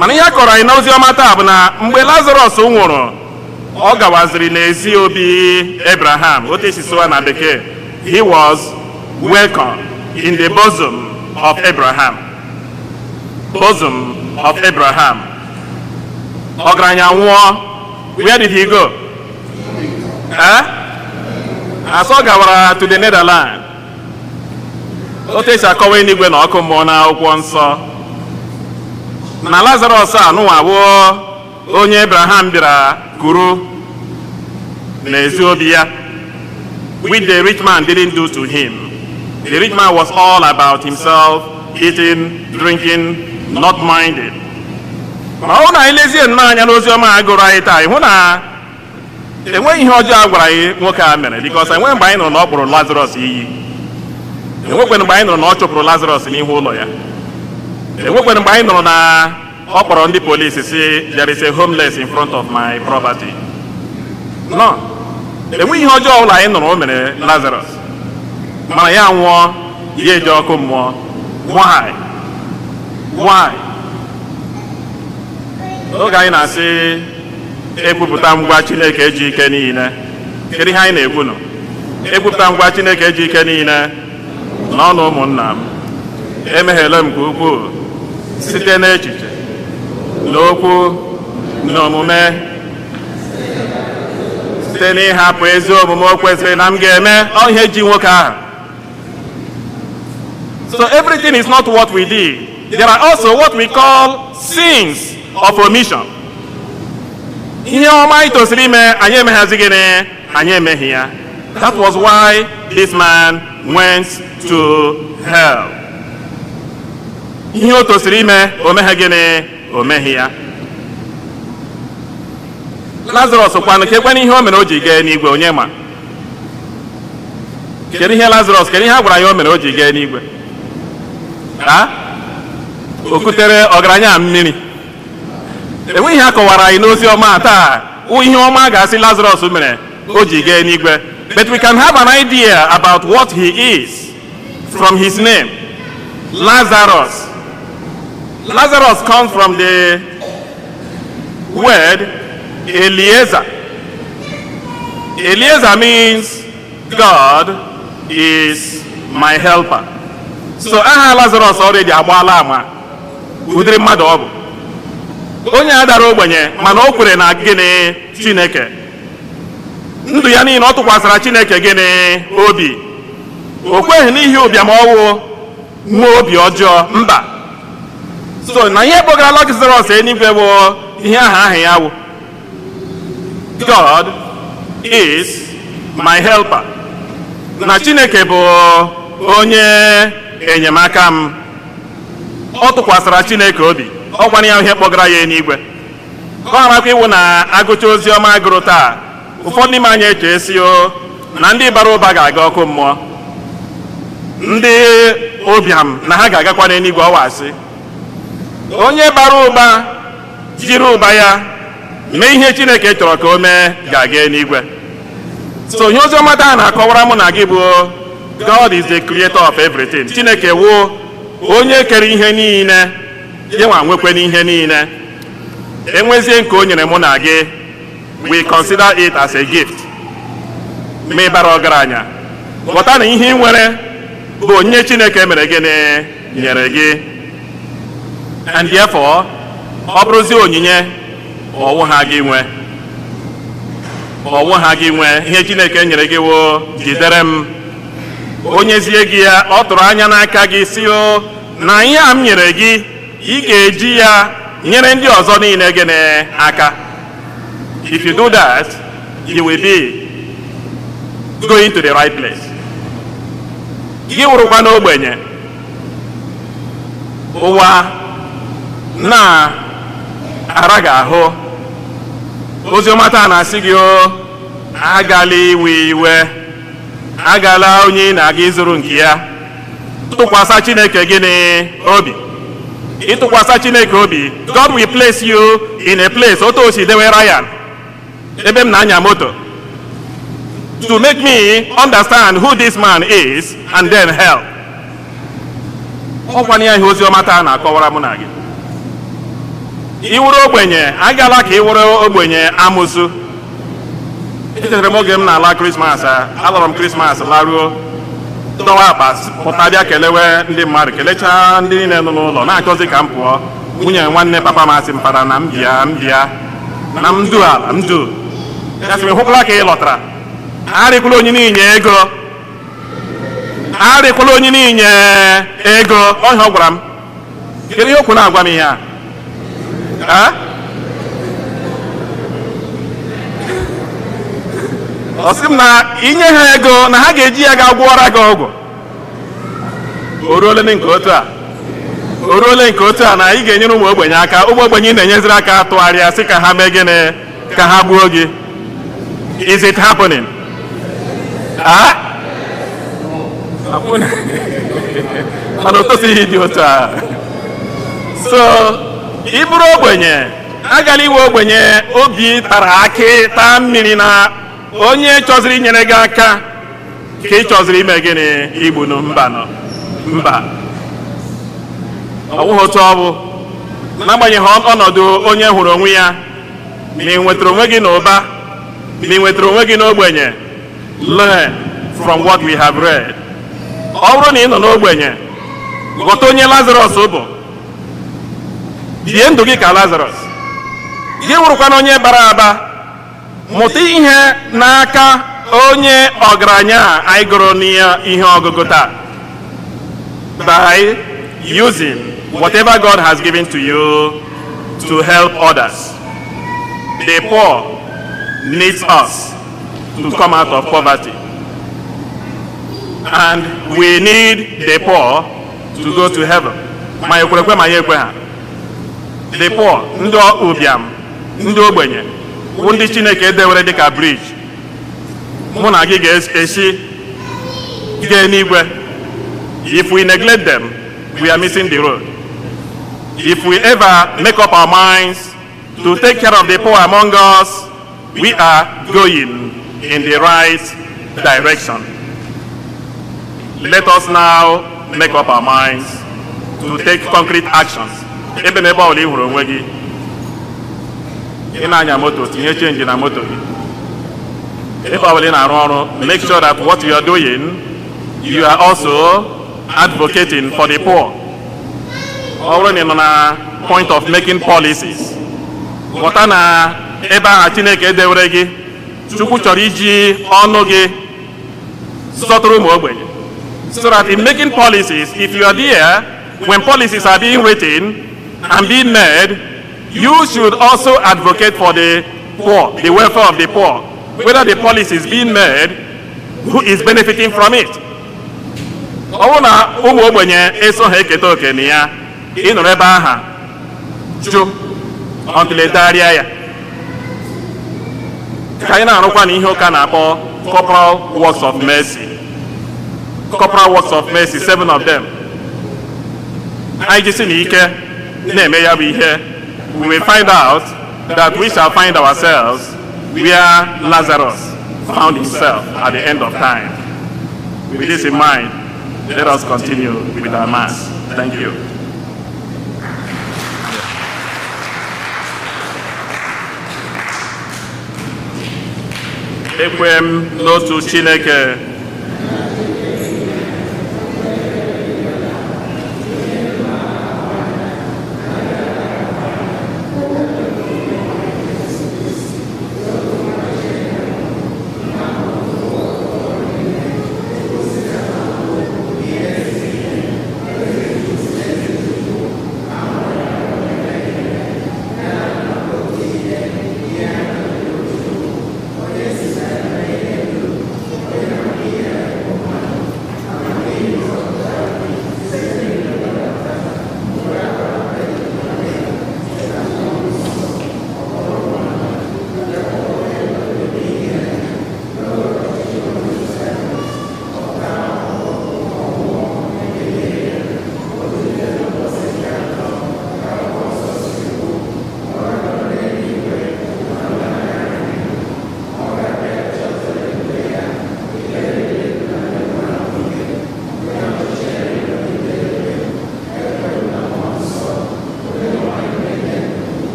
Mana ihe a kọrọ anyị n'ozi ọma taa bụ na mgbe Lazarọs nwụrụ, ọ gawaziri n'ezi obi Abraham. Otu esi sụwa na bekee, he was welcome in the bosom of Abraham. Bosom of Abraham. Ọgaranya nwụọ, where did he go? Eh? Asọ gawara to the Netherlands. Otu esi akọwa eluigwe na ọkụ mmụọ n'akwụkwọ nsọ, na Lazarọs a nụnwa wụọ onye Abraham bịara kuru n'ezi obi ya, which the rich man didn't do to him. The rich man was all about himself, eating, drinking, not minded. Ma ọ na anyị lezie nnọọ anya n'ozi ọma a gụrụ anyị taa, ịhụ na enweghị ihe ọjọọ a gwara anyị nwoke a mere, because enweghị mgbe anyị nụrụ na ọ kpụrụ Lazarọs iyi, enwekwenụ mgbe anyị nụrụ na ọ chụpụrụ Lazarọs n'ihu ụlọ ya, enwekwenụ mgbe anyị nụrụ na ọ kpọrọ ndị polisi si there is a homeless in front of my property. No, enweghị ihe ọjọọ ọbụla anyị nụrụ o mere Lazarọs. Mana ya nwụọ, ya eje ọkụ mmụọ. Why? Why? Oge anyị na-asị ekwupụta ngwa Chineke ji ike niile, kedu ihe anyị na-ekwu nọ? Ekwupụta ngwa Chineke ji ike niile n'ọnụ ụmụnna m, emehiela m nke ukwuu site n'echiche na okwu na omume, site n'ịhapụ ezi omume o kwesịrị na m ga-eme. Ọ ihe ji nwoke ahụ. So everything is not what we did. There are also what we call sins of omission. Ihe ọma anyị tosiri ime, anyị emeghazi gịnị? Anyị emeghị ya. That was why this man went to hell. Ihe o tosiri ime, o meghe gịnị? O meghị ya. Lazarọs kwanụ, ka ekwenụ ihe o mere o ji gaa n'igwe, onye ma? Kedu ihe Lazarọs, kedu ihe a gwara ya o mere o ji gaa n'igwe? Ha? O kutere ọgaranya mmiri. Enweghị ihe a kọwara anyị n'ozi ọma taa ihe ọma a ga-asị Lazarọs mere o ji gaa n'igwe. But we can have an idea about what he is from his name, Lazarus. Lazarus comes from the word Eliezer. Eliezer means God is my helper. So aha Lazarus already agbaala ama ụdịrị mmadụ ọ bụ. Onye a dara ogbenye, mana o kwere na gịnị? Chineke. Ndụ ya niile ọ tụkwasịra Chineke gịnị? Obi. O kweghị n'ihi ụbịam ọwụ nwee obi ọjọọ, mba. So na ihe kpọgara Lazarus eluigwe bụ ihe aha aha ya wụ God is my helper, na Chineke bụ onye enyemaka m. Ọ tụkwasịra Chineke obi, ọ gwara ya ihe kpọgara ya eluigwe. Ka ọ harakwa iwu na agụcha ozi ọma agụrụ taa, ụfọdụ n'ime anyị eche esi o Na ndị bara ụba ga-aga ọkụ mmụọ, ndị ụbịam na ha ga-agakwa n'eluigwe. Ọwa asị. Onye bara ụba jiri ụba ya mee ihe Chineke chọrọ ka o mee ga-aga eluigwe. So ihe oziọma taa na-akọwara mụ na gị bụ, God is the creator of everything. Chineke wụ onye kere ihe niile, ya nwa nwekwe n'ihe niile. Enwezie nke o nyere mụ na gị, we consider it as a gift. Ma ị bara ọgaranya, ghọta na ihe ị nwere bụ onyinye Chineke mere gịnị? Nyere gị. And therefore, ọ bụrụzie onyinye, ọwụ ha gị nwe, ọwụ ha gị nwe. Ihe Chineke nyere gị wụ jidere m. Onye zie gị ya, ọ tụrụ anya n'aka gị si o na ihe a m nyere gị, ị ga-eji ya nyere ndị ọzọ niile gịnị? Aka. If you do that, you will be going to the right place. Gị wụrụkwa n'ogbenye, ụwa na-ara gị ahụ, oziọma taa na-asị gị o agala iwe iwe, agala onye ị na-aga ịzụrụ nke ya. Tụkwasị Chineke gịnị? Obi. Ịtụkwasị Chineke obi, God will place you in a place otu o si dewe Ryan ebe m na-anya moto to make me understand who this man is and then help. Ọkwana ya ihe oziọma taa na-akọwara mụ na gị. Iwuru ogbenye, agala ka iwuru ogbenye amụsụ. Echetara m oge m na-ala Krismas. Alọrọ m Krismas, laruo, dọwa akpa, pụta, bịa kelewe ndị mmadụ, kelechaa ndị niile nọ n'ụlọ, na-achọzi ka m pụọ. Nwunye nwanne papa m asị m para na m bịa, m bịa na m du ala m du ya. Sị m, hụkwala ka ị lọtara, arịkwala onye niile ego, arịkwala onye niile ego. Ọhịa ọ gwara m. Kedu ihe okwu na-agwa m ihe a? A? Ọ sị m na inye ha ego na ha ga-eji ya ga gwọọra gị ọgwụ. O ruole nke otu a, o ruole nke otu a na ị ga-enyere ụmụ ogbenye aka, ụmụ ogbenye ị na-enyeziri aka tụgharịa sị ka ha mee gịnị? Ka ha gbuo gị. Is it happening? Ah? Mana o tosighị ịdị otu a. So ị bụrụ ogbenye, agala iwe ogbenye obi tara akị taa mmiri na onye chọziri inyere gị aka ka ị chọziri ime gịnị? Igbunu. Mba nọ, mba, ọ bụghị otu ọ bụ. N'agbanyeghị ọnọdụ onye hụrụ onwe ya, ma ị nwetara onwe gị n'ụba, ma ị nwetara onwe gị n'ogbenye, learn from what we have read. Ọ bụrụ na ị nọ n'ogbenye, ghọta onye Lazarus bụ, bie ndụ gị ka Lazarus. Gị wụrụkwana onye bara aba, mụta ihe n'aka onye ọgaranya a anyị gụrụ n'ihe ọgụgụ taa by using whatever God has given to you to help others. The poor needs us to come out of poverty. And we need the poor to go to heaven. Ma ekwerekwe ma ya ekwe ha. The poor, ndị ụbịam, ndị ogbenye, bụ ndị Chineke dewere dịka bridge. Mụ na gị ga-esi gaa n'igwe. If we neglect them, we are missing the road. If we ever make up our minds to take care of the poor among us, we are going in the right direction. Let us now make up our minds to take concrete actions. Ebe na ebe ọbụla ị hụrụ onwe gị, ị na-anya moto, tinye change na moto gị. Ebe ọbụla ị na-arụ ọrụ, make sure that what you are doing, you are also advocating for the poor. Ọ bụrụ na ị nọ na point of making policies, ghọta na ebe ahụ Chineke dewere gị, Chukwu chọrọ iji ọnụ gị zọtụrụ ụmụ ogbenye, so that in making policies, if you are there when policies are being written and being made, you should also advocate for the poor, the welfare of the poor, whether the policy is being made, who is benefiting from it. Ọ bụrụ na ụmụ ogbenye eso ha eketa oke na ya, ị nọrọ ebe aha jụ until edegharịa ya. Ka anyị na-arụkwa na ihe ụka na-akpọ Corporal works of mercy. Corporal works of mercy, seven of them. Anyị jisi na ike na-eme ya bụ ihe, we will find out that we shall find ourselves where Lazarus found himself at the end of time. With this in mind, let us continue with our Mass. Thank you. Ekwe m n'otu Chineke,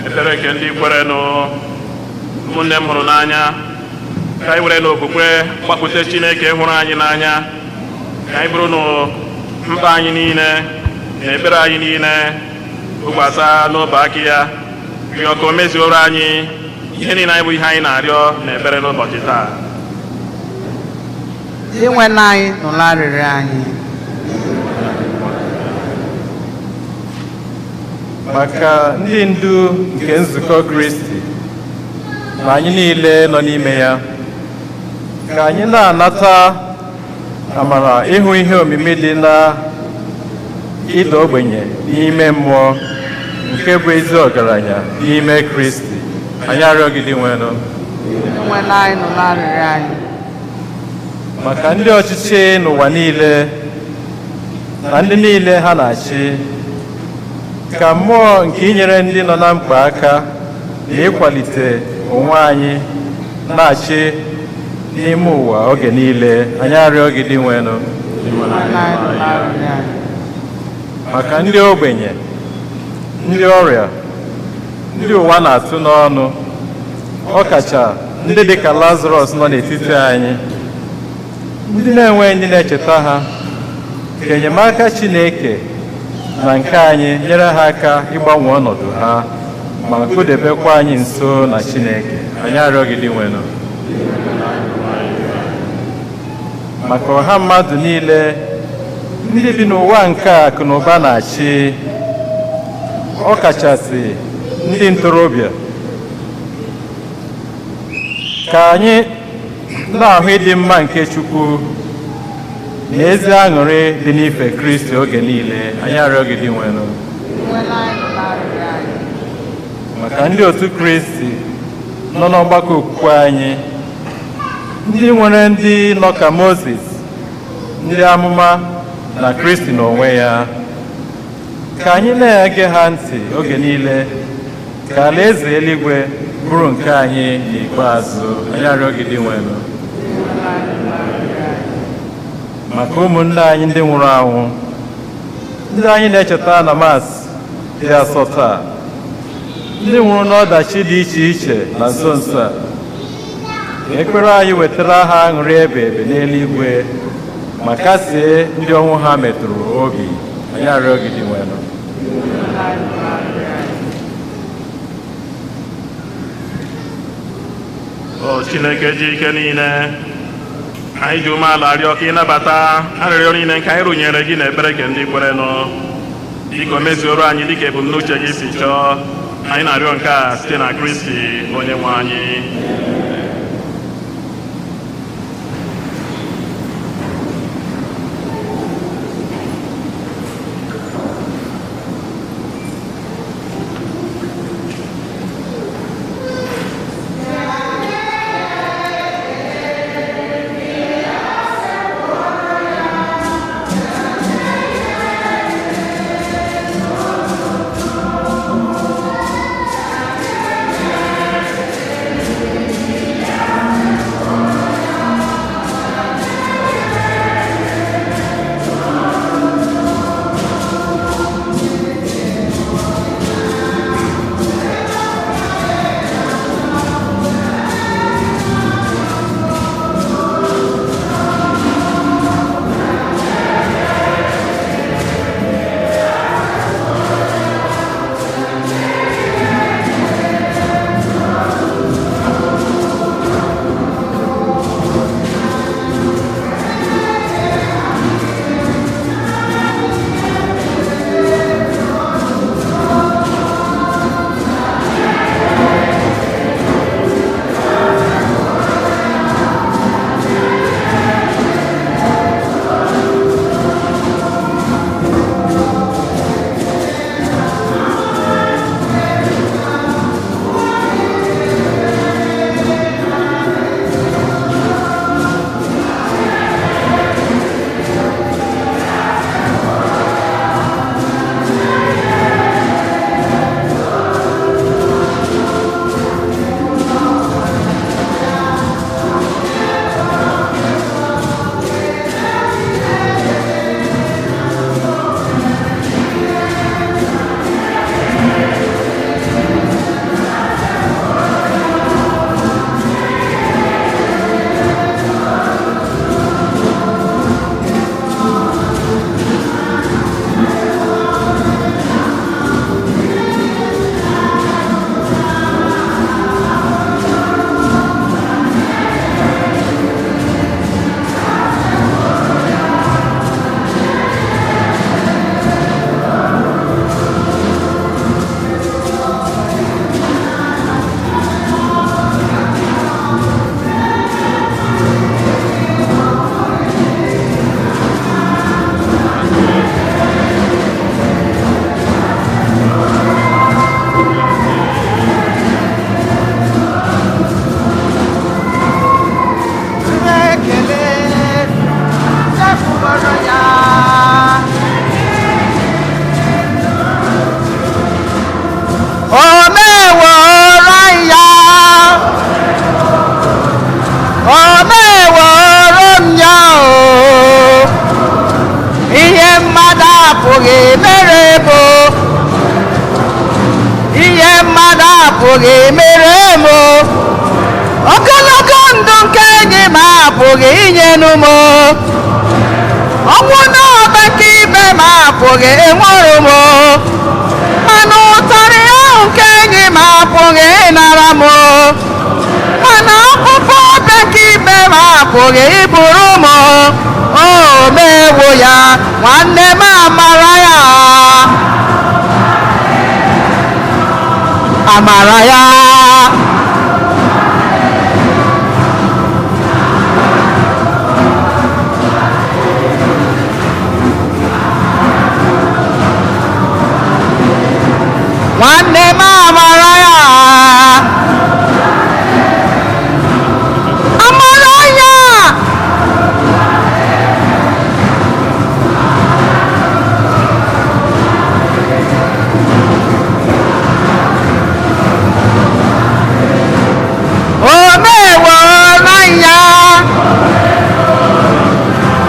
Ekpere nke ndị kwerenụ. Ụmụnne m hụrụ n'anya, ka anyị were n'okwukwe gbapụta Chineke hụrụ anyị n'anya, ka anyị bụrụ na mkpa anyị niile na ekpere anyị niile tụkwasị n'obe aka ya, rịọ ka o mezuoro anyị ihe niile anyị bụ ihe anyị na-arịọ na ekpere n'ụbọchị taa. Dinwenụ anyị, nụrụ arịrịọ anyị. Maka ndị ndu nke nzukọ Kristi na anyị niile nọ n'ime ya, ka anyị na-anata amara ịhụ ihe omimi dị na ịda ogbenye n'ime mmụọ, nke bụ ezi ọgaranya n'ime Kristi. Anyị arịọ gị, Dinwenụ. Dinwenụ anyị, nụrụ arịrịọ anyị. Maka ndị ọchịchị n'ụwa niile na ndị niile ha na-achị, ka mmụọ nke inyere ndị nọ na mkpa aka na ịkwalite onwe anyị na-achị n'ime ụwa oge niile. Anyị arịọ gị, Dinwenụ. Dinwenụ anyị, nụrụ arịrịọ anyị. Maka ndị ogbenye, ndị ọrịa, ndị ụwa na-atụ n'ọnụ, ọkacha ndị dịka Lazarọs nọ n'etiti anyị, ndị na-enweghị ndị na-echeta ha, ka enyemaka Chineke na nke anyị nyere ha aka ịgbanwe ọnọdụ ha ma kpụdebekwa anyị nso na Chineke. Anyị arịọ gị, Dinwenụ. Maka ọha mmadụ niile ndị bi n'ụwa nke a akụ na ụba na-achị, ọkachasị ndị ntorobịa, ka anyị na-ahụ ịdị mma nke Chukwu na ezi aṅụrị dị n'ife Kristi oge niile. Anyị arịọ gị, Dinwenụ. Dinwenụ anyị, nụrụ arịrịọ anyị. Maka ndị otu Kristi nọ n'ọgbakọ okwukwe anyị, ndị nwere ndị nọ ka Mozis, ndị amụma na Kristi n'onwe ya, ka anyị na-ege ha ntị oge niile, ka alaeze eluigwe bụrụ nke anyị n'ikpeazụ. Anyị arịọ gị, Dinwenụ. Maka ụmụnne anyị ndị nwụrụ anwụ, ndị anyị na-echeta na Mass dị asọ taa, ndị nwụrụ n'ọdachi dị iche iche na nso nso a, ka ekpere anyị wetara ha aṅụrị ebe ebe n'eluigwe ma kasie ndị ọnwụ ha metụrụ obi. Anyị arịọ gị, Dinwenụ. O Chineke ji ike niile, anyị ji umeala arịọ ka ịnabata arịrịọ niile nke anyị rụnyere gị n'ekpere nke ndị kwerenụ. Biko mezuoro anyị dịka ebumnuche gị si chọọ. Anyị na-arịọ nke a site na Kristi onye nwe anyị. Ekele chefuoro ya. O meworo ya. O meworo m ya o. Ihe mmadụ apụghị mere bụ ihe mmadụ apụghị mere m o. Ogologo ndụ nke enyi m apụghị inyenụ m o. Ọnwụ n'ọba nke ibe m apụghị enwere m o. Mana ụtarị ahụ nke enyi m apụghị ịnara m o. Mana ọkpụkpọ ọbịa nke ibe m apụghị iburu m o. O mewo ya, nwanne m, amara ya, amara ya. Nwanne m, amara ya, amara ya. O meworo ya,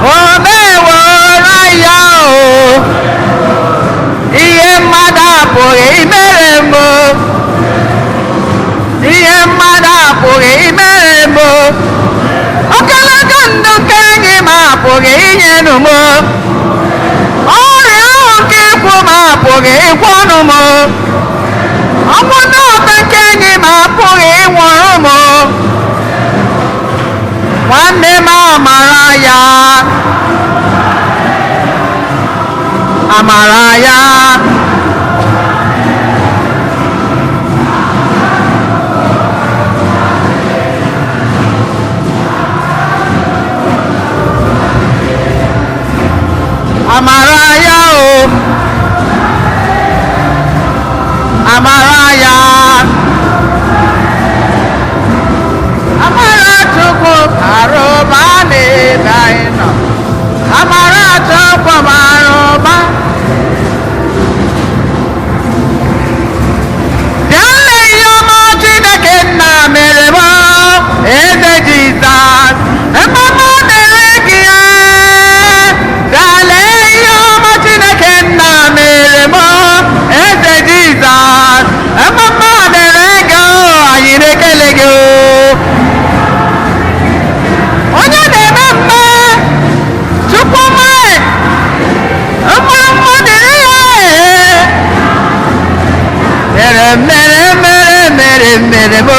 o meworo ya o. Ihe mmadụ apụghị imere m o. Ihe mmadụ apụghị imere m o. Ogologo ndụ nke enyi m apụghị inyenụ m o. Ọrịa ahụ nke ikwu m apụghị ịgwọnụ m o. Ọnwụ n'ọba nke enyi m apụghị ịnwụrụ m o. Nwanne m, amara ya, amara ya.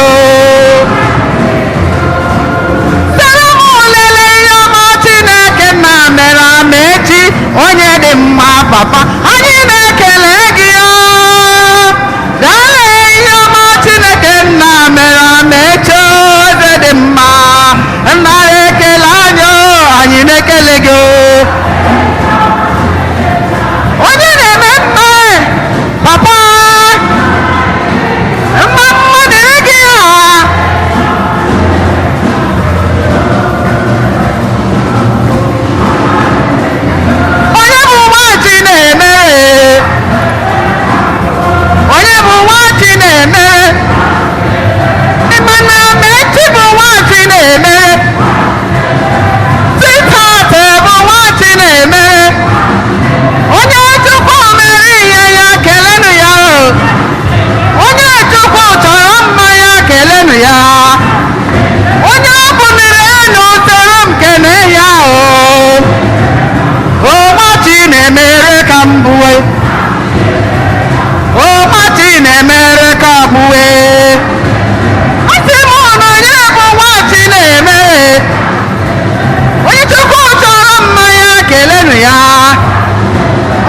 o. Sere m lele ihe ọma Chineke nna mere ama echi, onye dị mma papa, anyị na-ekele gị o. Lee ihe ọma Chineke nna mere ama echi, eze dị mma, nna ekele anyị o, anyị na-ekele gị o. Onye na-eme mma papa, mma mma dịrị gị ha. Onye bụ nwa Chinemere? Onye bụ nwa Chinemere? Ịma na Amechi bụ nwa Chinemere? Sweetheart bụ nwa Chinemere. Onye Chukwu mere ihe ya kelenụ ya o. Onye Chukwu chọrọ mma ya kelenụ ya. Onye ọ buliri elu soro m kene ya o. Ọma Chinemere ka m bue. Ọma Chinemere ka m bue. Asị m na onye bụ nwa Chinemere. Onye Chukwu chọrọ mma ya kelenụ ya.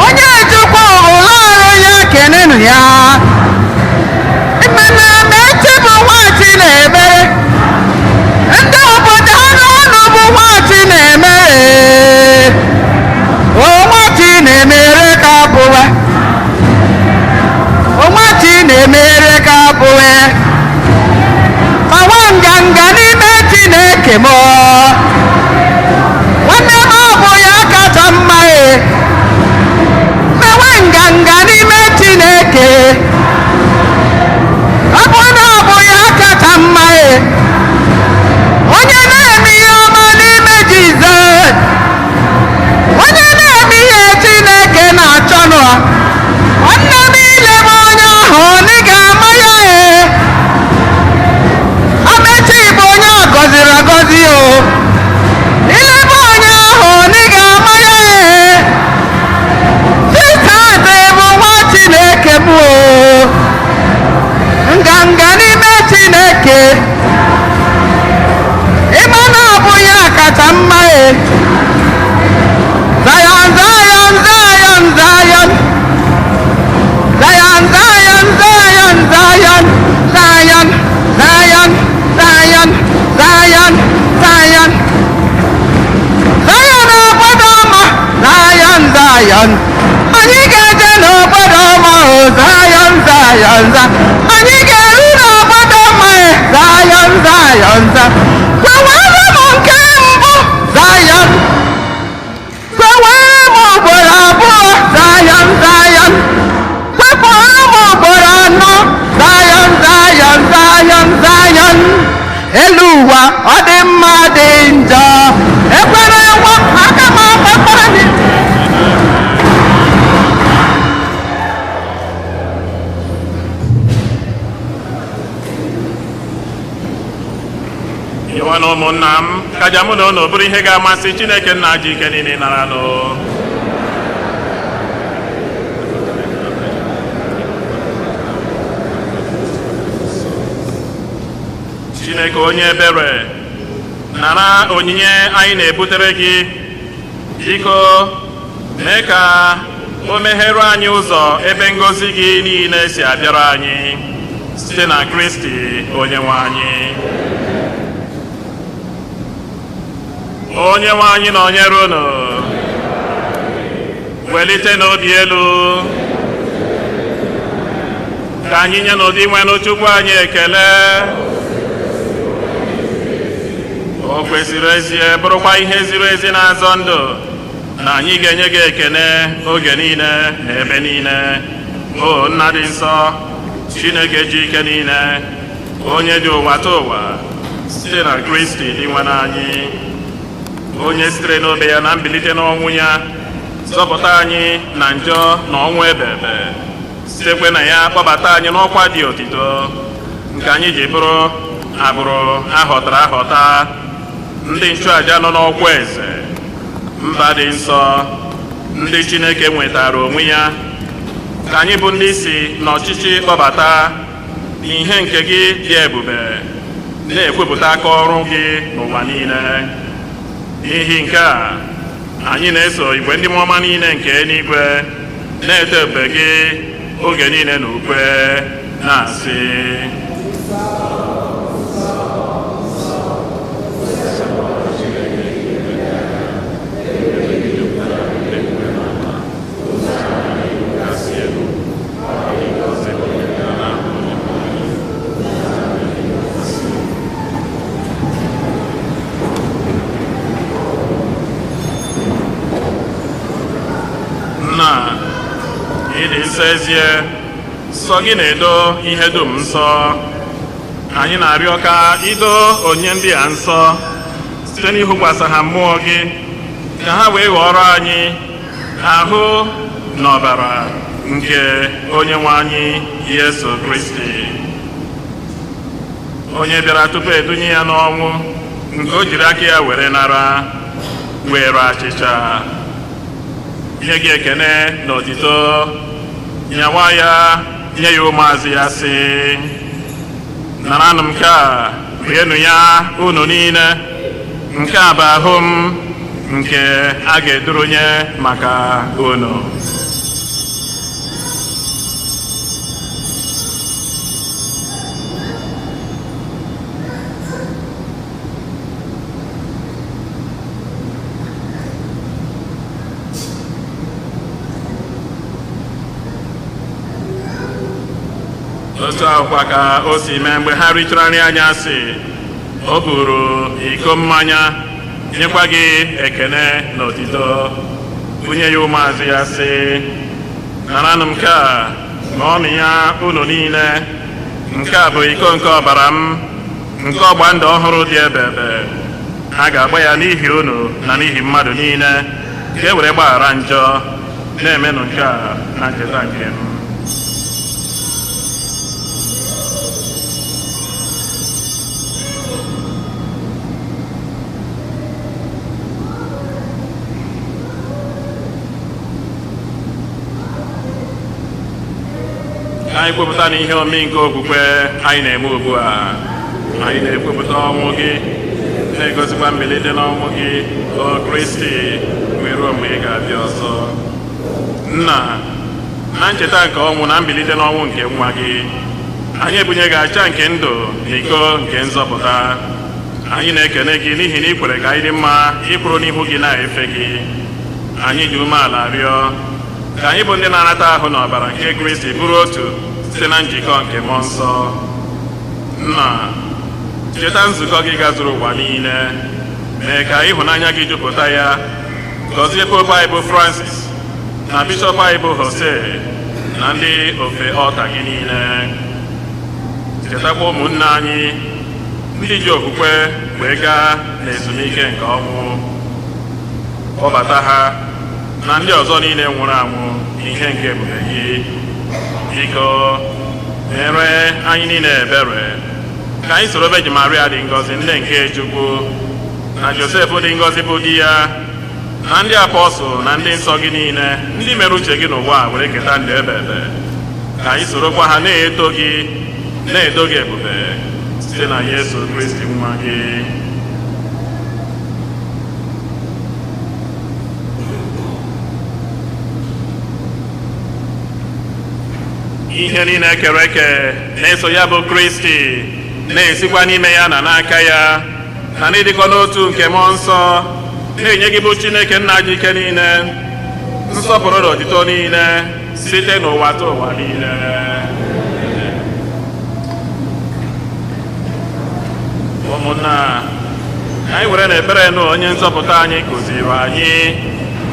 Onye Chukwu ụlọ ọrụ ya kelenụ ya. Imena Amechi bụ nwa Chinemere. Ndị obodo anụ ọnụ bụ nwa Chinemere. Onwa Chinemere ka abụwe. Onwa Chinemere ka abụwe. Mawa nganga n'ime Chineke m. Nwanne m ọ bụ ya kacha mma e. Mewe nganga n'ime Chineke. Ọ bụ na ọ bụ ya kacha mma e. Onye na-eme ihe ọma n'ime Jizọs. Onye na-eme ihe Chineke na-achọ nụ. Nwanne m ile m onye ahụ na ị ga-ama ya e. Amechi bụ onye a gọziri agọzi o. Ile m onye ahụ na ị ga-ama ya e. Sista bụ nwa Chineke m o. Nganga n'ime Chineke. Ịma na ọ bụ ya kacha mma e. Zion, Zion, Zion, Zion. Zion, Zion, Zion, Zion, Zion, Zion, Zion, Zion, Zion. Zion obodo ọma, Zion, Zion. Anyị ga-eje n'obodo ọma o, Zion, Zion, Zion. Anyị ga-eru n'obodo ọma e, Zion, Zion, Zion. Kwewere m nke mbụ, Zion. Kwewere m ugboro abụọ, Zion, Zion. Kwepụrụ m ugboro anọ, Zion, Zion, Zion, Zion. Elu ụwa ọ dị mma dị njọ. Ekwere nwa aka m akpakpara gị. Iwe na ụmụnna m kaja mụ na unu bụrụ ihe ga-amasị Chineke nna ji ike niile nara nụ. Chineke onye ebere, nara onyinye anyị na-ebutere gị. Biko mee ka o meghere anyị ụzọ ebe ngọzi gị niile si abịara anyị site na Kristi onye nwe anyị. Onye nwe anyị nọnyere unu. Welite n'obi elu ka anyị nye n'ụdị nwenụ Chukwu anyị ekele. O kwesịrị ezie bụrụkwa ihe ziri ezi na-azọ ndụ na anyị ga-enye gị ekele oge niile na ebe niile, o nna dị nsọ, Chineke ji ike niile, onye dị ụwa ta ụwa, site na Kristi dị nwe anyị, onye sitere n'obe ya na mbilite n'ọnwụ ya zọpụta anyị na njọ na ọnwụ ebebe, sitekwe na ya kpọbata anyị n'ọkwa dị otito nke anyị ji bụrụ agbụrụ ahọtara ahọta, ndị nchụaja nọ n'ọkwa eze, mba dị nsọ, ndị Chineke nwetara onwe ya, ka anyị bụ ndị si n'ọchịchị kpọbata na ihe nke gị dị ebube na-ekwupụta aka ọrụ gị n'ụwa niile. N'ihi nke a, anyị na-eso igwe ndị mmụọ ọma niile nke eluigwe na-eto ebube gị oge niile na ukwe na-asị: Nna, ịdị nsọ ezie, sọ gị na-edo ihe dum nsọ. Anyị na-arịọ ka ido onye ndị a nsọ site n'ịhụkwasị ha mmụọ gị, ka ha wee ghọrọ anyị ahụ na ọbara nke onye nwe anyị Yesu Kristi, onye bịara tupu edunye ya n'ọnwụ nke o jiri aka ya were nara, were achịcha, nye gị ekene na otito, nyawa ya, nye ya ụmụazụ ya, sị: "Naranụ nke a, rienụ ya unu niile. Nke a bụ ahụ m nke a ga-edurunye maka unu." Otu ahụkwa ka o si mee mgbe ha richara nri anyasị, o buru iko mmanya, nyekwa gị ekene na otito, bunye ya ụmụazụ ya, sị: "Naranụ nke a, ṅụọnụ ya unu niile. Nke a bụ iko nke ọbara m nke ọgba ndụ ọhụrụ dị ebe ebe. A ga-agba ya n'ihi unu na n'ihi mmadụ niile, ka e were gbaghara njọ. Na-emenụ nke a na ncheta nke m." Ka anyị kwupụta na ihe omimi nke okwukwe anyị na-eme ugbu a. Anyị na-ekwupụta ọnwụ gị, na-egosikwa mbilite n'ọnwụ gị, o Kristi, wee ruo mgbe ị ga-abịa ọzọ. Nna, na ncheta nke ọnwụ na mbilite n'ọnwụ nke nwa gị, anyị ebunye gị aja nke ndụ na iko nke nzọpụta. Anyị na-ekene gị n'ihi na ị kwere ka anyị dị mma ịkwụrụ n'ihu gị na-efe gị. Anyị ji umeala rịọ ka anyị bụ ndị na-anata ahụ na ọbara nke Kristi bụrụ otu site na njikọ nke mmụọ nsọ. Nna, cheta nzukọ gị gazuru ụwa niile, mee ka ịhụnanya gị jupụta ya. Gọzie Pope anyị bụ Francis, na bishọp anyị bụ Jose, na ndị ofe ọta gị niile. Chetakwa ụmụnne anyị ndị ji okwukwe wee gaa n'ezumike nke ọnwụ. Kpọbata ha na ndị ọzọ niile nwụrụ anwụ n'ihe nke ebube gị. Biko, mere anyị niile ebere, ka anyị soro Virgin Maria dị ngọzi, nne nke Chukwu, na Josef dị ngọzi bụ di ya, na ndị apọstụl na ndị nsọ gị niile, ndị mere uche gị n'ụwa a were keta ndụ ebe ebe. Ka anyị sorokwa ha na-eto gị, na-edo gị ebube, site na Yesu Kristi nwa gị. Ihe niile kere eke na-eso ya bụ Kristi, na-esikwa n'ime ya na n'aka ya na n'ịdịkọ n'otu nke mmụọ nsọ, na-enye gị bụ Chineke nna ji ike niile nsọpụrụ na otito niile site n'ụwa ta ụwa niile. Ụmụnna, anyị were na ekpere nụ onye nzọpụta anyị kụziri anyị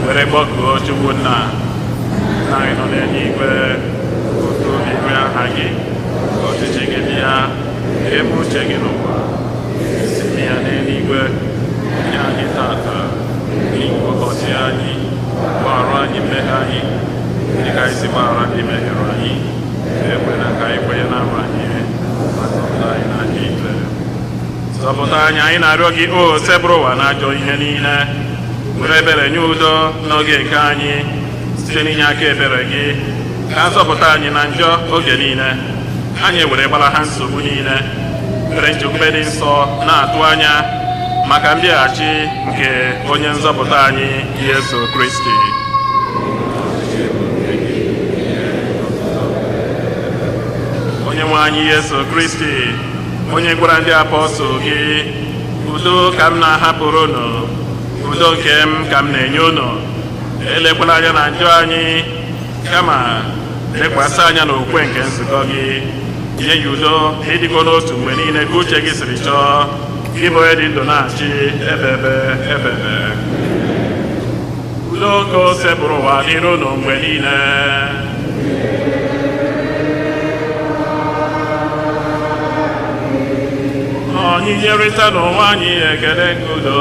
were kpọkuo Chukwu nna. Nna anyị nọ n'eluigwe, otu dịrị aha gị, ka ọchịchị gị bịa, ka eme uche gị n'ụwa si eme ya n'eluigwe. Nye anyị tata nri ụbọchị anyị. Gbaghara anyị mmehie anyị, dịka anyị si gbaghara ndị mehiere anyị. Ekwela ka anyị kwenye na nranye, ma zọpụta anyị n'aka ikpe. Zọpụta anyị, anyị na-arịọ gị, o Osebụrụwa, na ajọ ihe niile. Were ebere nye udo n'oge nke anyị. Site n'inye aka ebere gị, ka a zọpụta anyị na njọ oge niile, Anyị were gbara ha nsogbu niile, were nchekwube dị nsọ na-atụ anya maka mbịaghachi nke onye nzọpụta anyị Yesu Kristi. Onye nwe anyị Yesu Kristi, onye gwara ndị apọstụl gị, udo ka m na-ahapụrụ unu, udo nke m ka m na-enye unu, elekwala anya na njọ anyị, kama lekwasị anya n'okwukwe nke nzukọ gị, nye ya udo na ịdịkọ n'otu mgbe niile ka uche gị siri chọọ, gị bụ onye dị ndụ na-achị ebebe ebebe. Udo nke Osebụrụwa dịrị unu mgbe niile. Anyị nyerịta n'onwe anyị ekele nke udo.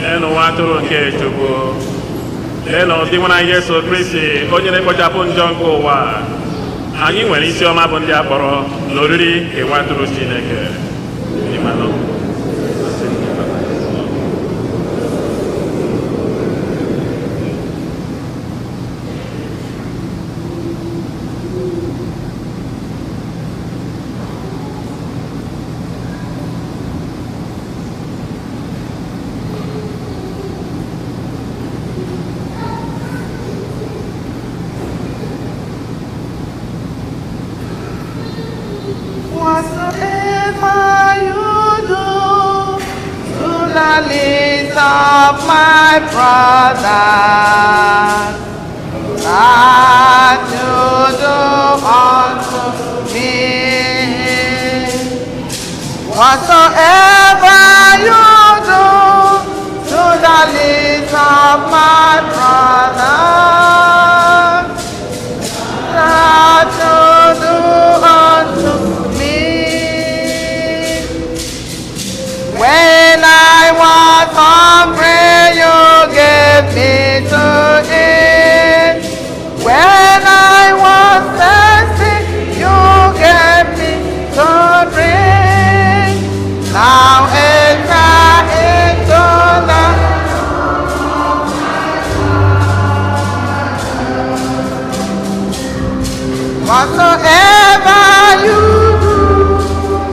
Leenụ nwa atụrụ nke Chukwu, leenụ dị nwa Yesu Kristi, onye na-ekpochapụ njọ nke ụwa. Anyị nwere isi ọma bụ ndị a kpọrọ n'oriri nke nwa atụrụ Chineke. Ịmanụ. Whatsoever you do to the least of my brothers, that you do unto me. Whatsoever you do to the least of my brothers, that you do unto me. When I was hungry, you gave me to eat. When I was thirsty, you gave me to drink. Now enter into the whatsoever you do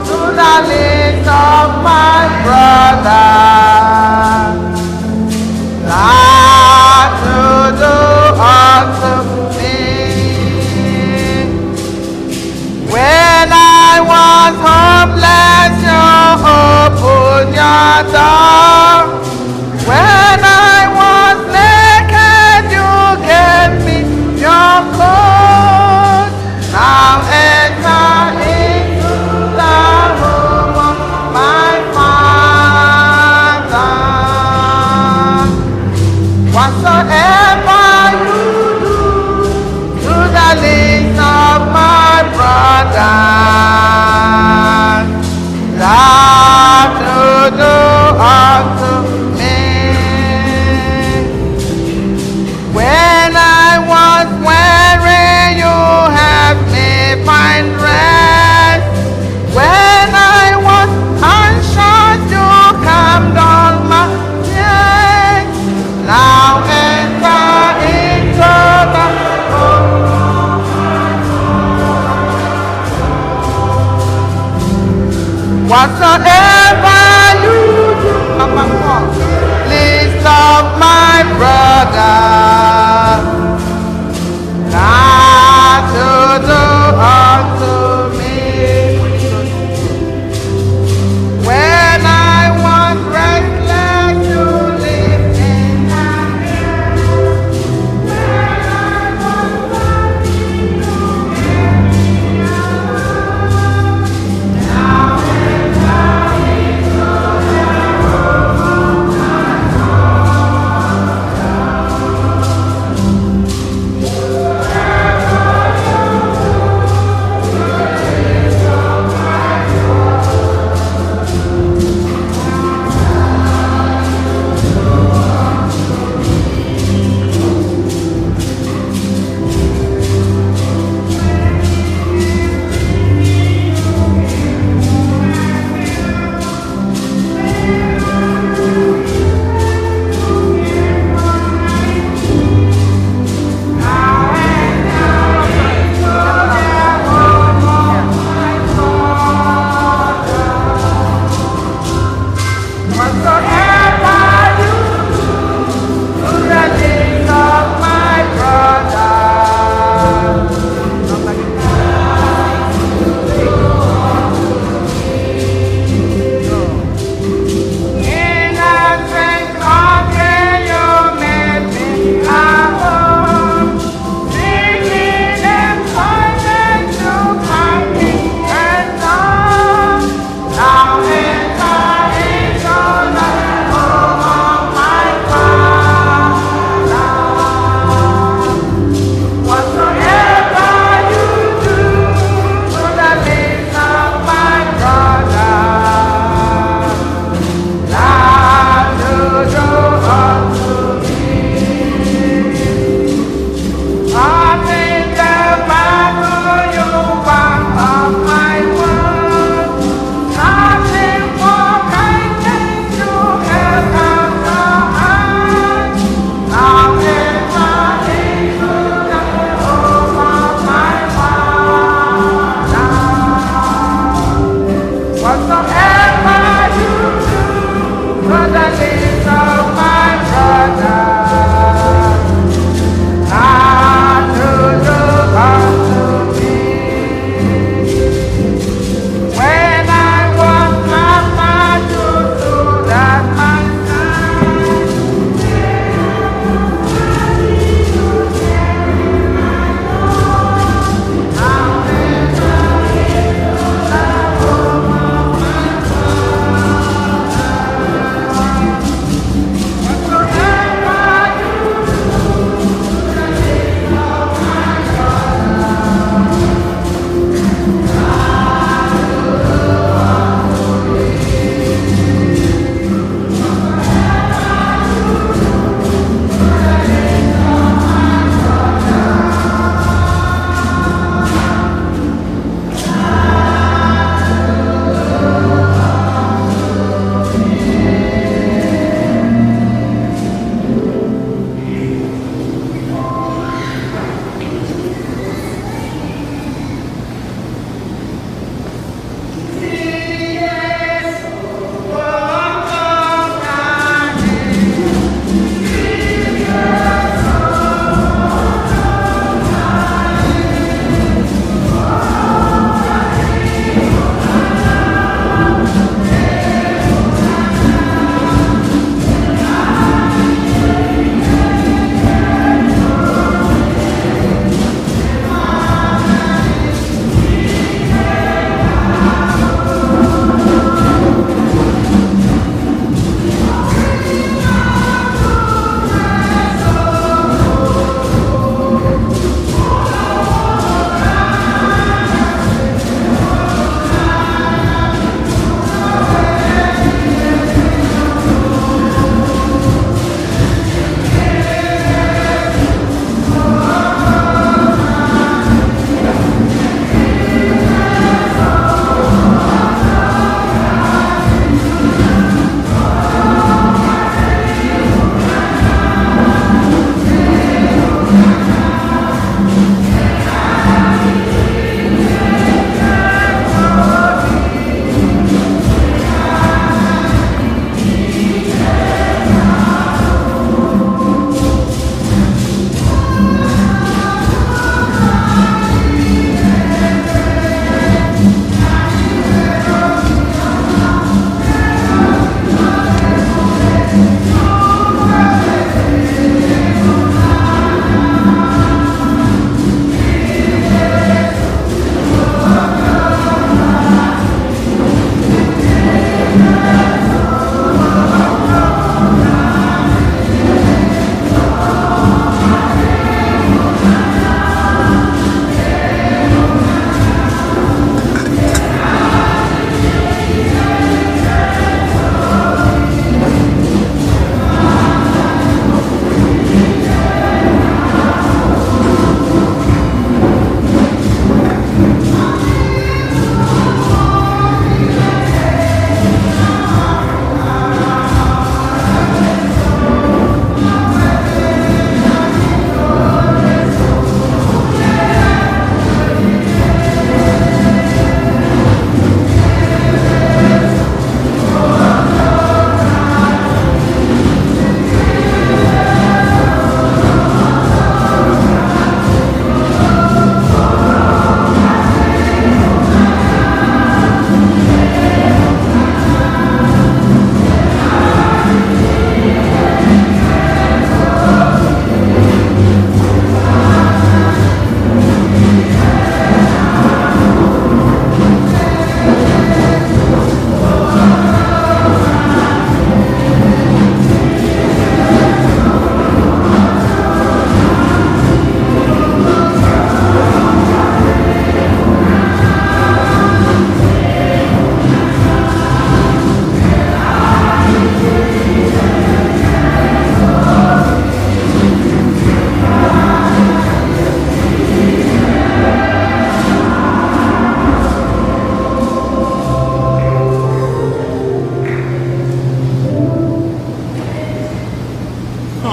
to the least of my brother, that you do unto me. When I was homeless, you opened your door. When I was naked, you gave me your coat. Now enter into the home of my Father. Whatsoever you do to the least of my brothers, that you do unto me. When I was weary, you helped me find rest. When I was anxious, you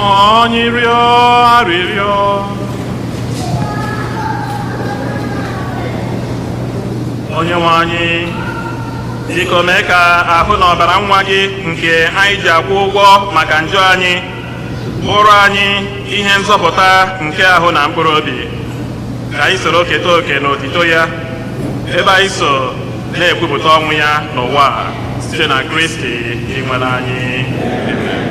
Anyị rịọ arịrịọ. Onye nwe anyị, biko mee ka ahụ na ọbara nwa gị nke anyị ji akwụ ụgwọ maka njọ anyị bụrụ anyị ihe nzọpụta nke ahụ na mkpụrụ obi, ka anyị soro keta oke n'otito ya, ebe anyị so na-ekwupụta ọnwụ ya n'ụwa a, site na Kristi inwere anyị. Amen.